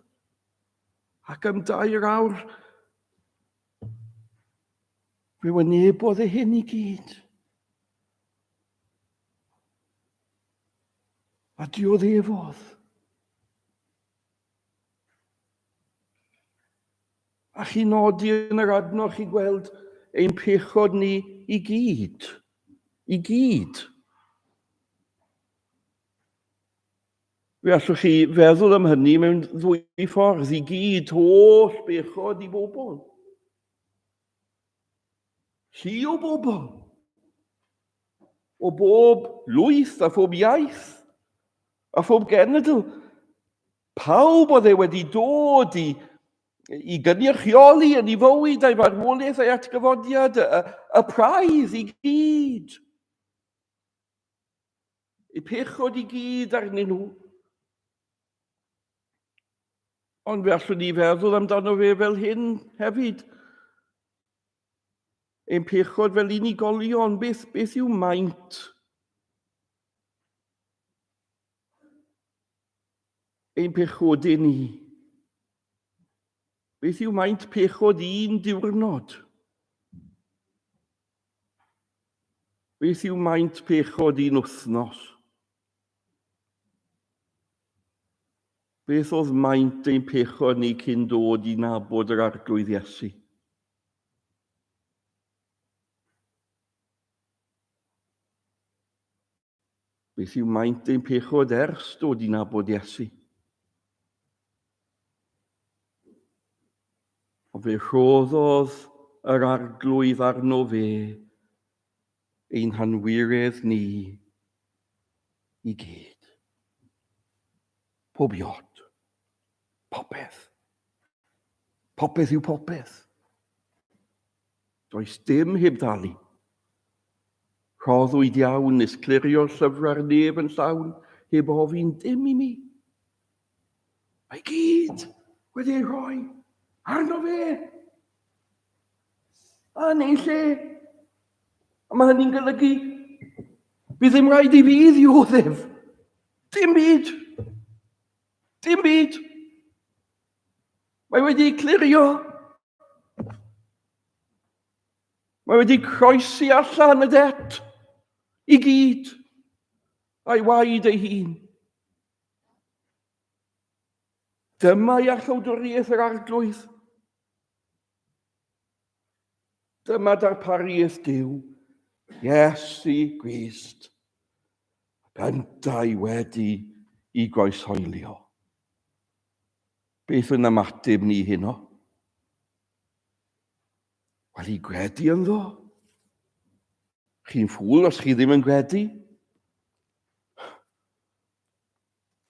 Ac am dair awr, fe wynebodd e hyn i gyd. A dioddefodd. A chi nodi yn yr adnod chi gweld ein pechod ni i gyd. I gyd. Fe allwch chi feddwl am hynny mewn ddwy ffordd, i gyd, holl bechod i bobl. Llu o bobl. O bob lwyth a phob iaith a phob genedl. Pawb oedd e wedi dod i, i gynrychioli yn ei fywyd a'i farwolaeth a'i atgyfodiad, y, y praidd i gyd. Eu pechod i gyd arnyn nhw. Ond fe allwn ni feddwl amdano fe fel hyn hefyd. Ein pechod fel unigolion, beth, beth yw maint? Ein pechodau ni. Beth yw maint pechod un diwrnod? Beth yw maint pechod un wythnos? Beth oedd maint ein pechod ni cyn dod i nabod yr Arglwydd Iesu? Beth yw maint ein pechod ers dod i nabod Iesu? Ond fe rhoddodd yr Arglwydd arno fe ein hanwiredd ni i gyd. Pob iot. Popeth. Popeth yw popeth. Does dim heb dalu. Rhoddwyd iawn nes clirio'r llyfrau'r nef yn llawn heb ofyn dim i mi. Mae gyd wedi ei rhoi arno fe. Yn ei lle. A mae hynny'n golygu bydd ddim rhaid i fi ddioddef. Dim byd. Dim byd. Mae wedi clirio. Mae wedi croesi allan y det i gyd a'i waed ei hun. Dyma iachawdwriaeth yr arglwydd. Dyma darpariaeth Duw, Iesu Grist, ac yntau wedi i groeshoelio. Beth yn ymateb ni heno? Wel, i gredu ynddo. Chi'n ffŵl os chi ddim yn gredu.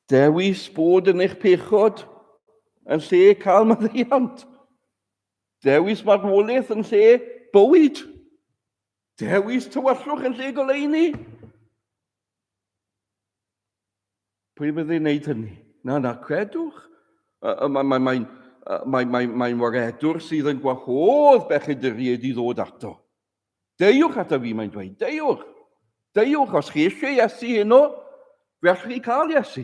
Dewis bod yn eich pechod yn lle cael maddeuant. Dewis marwolaeth yn lle bywyd. Dewis tywyllwch yn lle goleuni. Pwy fyddai'n gwneud hynny? Na, na, credwch. Mae'n mae, mae, mae, mae, mae waredwr sydd yn gwahodd bechaduriaid i ddod ato. Deuwch ato fi, mae'n dweud. Deuwch. Deuwch, os chi eisiau Iesu heno, fe allwch chi cael Iesu.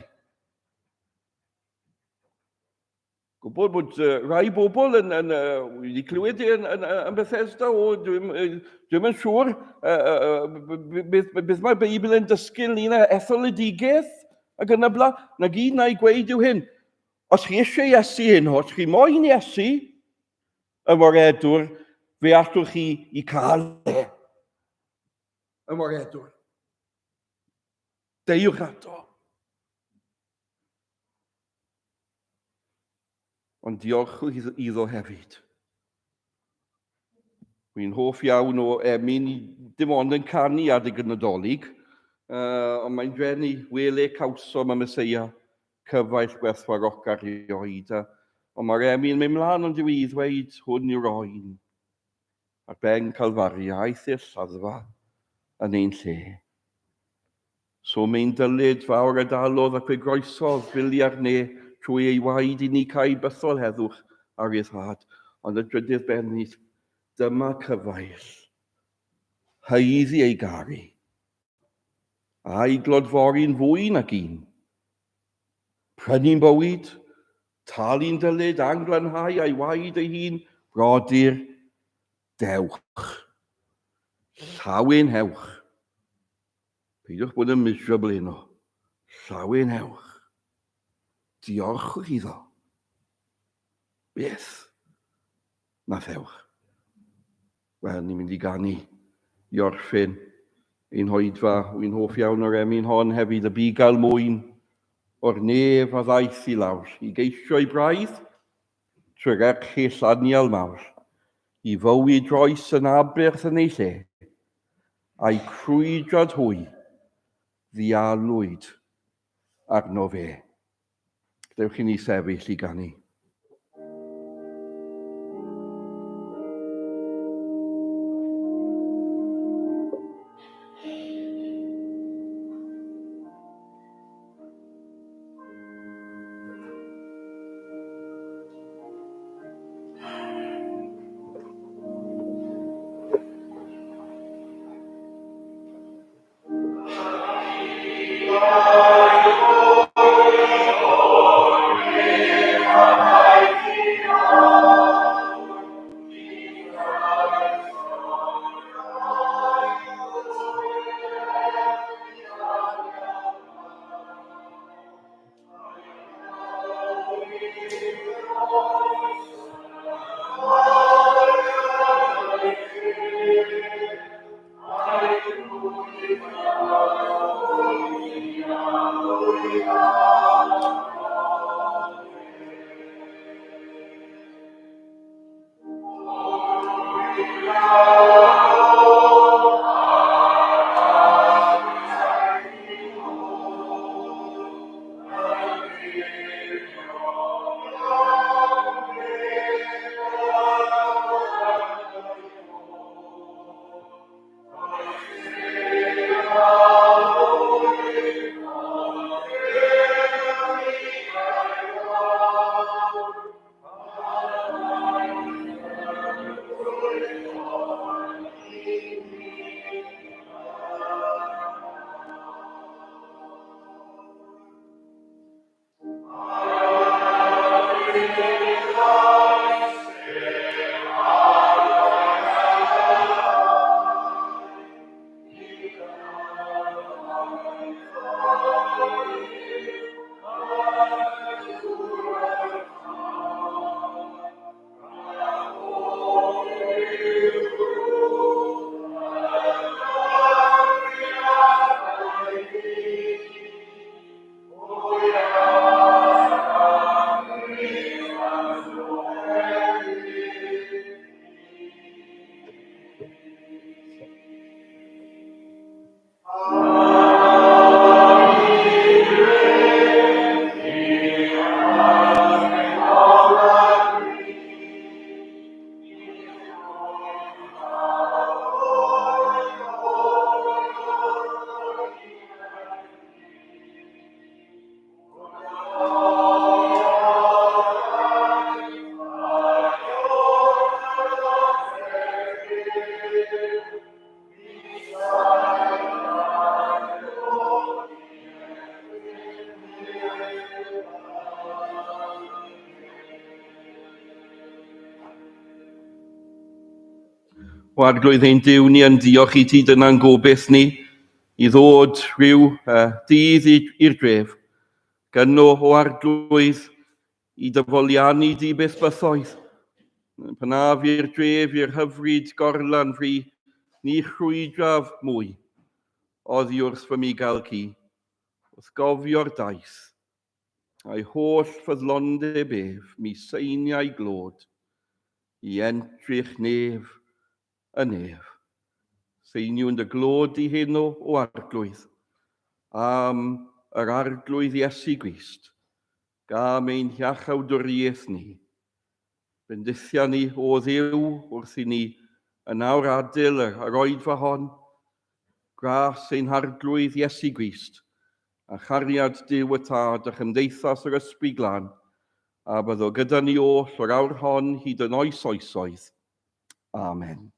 Gwybod bod rhai bobl yn, yn, wedi clywed yn, yn, yn Bethesda, o, dwi'n dwi yn siŵr beth, beth mae'r Beibl yn dysgu ynglyn â etholedigaeth ac yn y blaen. Na gyd na i gweud yw hyn. Os chi eisiau Iesu hyn, os chi moyn Iesu, y waredwr, fe allwch chi i cael e. Y waredwr. Deuwch ato. Ond diolchwch iddo hefyd. Wy'n hoff iawn o emyn, dim ond yn canu adeg y Nadolig, ond mae'n drenu wele cawsom y Meseia, cyfaill gwerthfawrocach erioed. Ond mae'r emyn yn mynd mlaen ond yw i ddweud hwn yw'r oen. Ar ben Calfaria aeth i'r lladdfa yn ein lle. So mein dylid fawr a dalodd ac fe groesodd filiau'r ne trwy ei waed i ni cael bythol heddwch a ryddhad. Ond y drydydd bennid, dyma cyfaill, haeddu ei garu, a'i glodfori'n fwy nag un. Prynu'n bywyd, talu'n dylid, anglanhau a'i waed ei hun, brodyr, dewch. Llawenhewch. Peidiwch bod yn miserable heno. Llawenhewch. Diolchwch iddo. Beth? Na thewch. Wel, ni'n mynd i ganu i orffen ein hoedfa. Wy'n hoff iawn o'r emyn hon hefyd, y bugail mwyn o'r nef a ddaeth i lawr i geisio ei braidd trwy'r erchyll anial mawr, i fywyd roes yn aberth yn ei lle. A'i crwydrad hwy, ddialwyd arno fe. Dewch i ni sefyll i ganu. O Arglwydd ein Duw, ni yn diolch i ti, dyna'n gobeith ni, i ddod rhyw dydd i'r dref. Gynno, o Arglwydd, i dy foliannu di beth bythoedd. Pan af i'r dref, i'r hyfryd gorlan fri, ni chrwydraf mwy oddi wrth fy migael ci, wrth gofio'r daith, a'i holl ffyddlondeb ef, mi seiniau glod, i entrych nef y nef. Seiniwn dy glod di heno, o Arglwydd, am yr Arglwydd Iesu Grist, gam ein hiachawdwriaeth ni. Bendithia ni, o Dduw, wrth i ni yn awr adael yr oedfa hon, gras ein Harglwydd Iesu Grist, a chariad Duw y Tad a chymdeithas yr Ysbryd Glân, a byddo gyda ni oll o'r awr hon hyd yn oes oesoedd. Amen.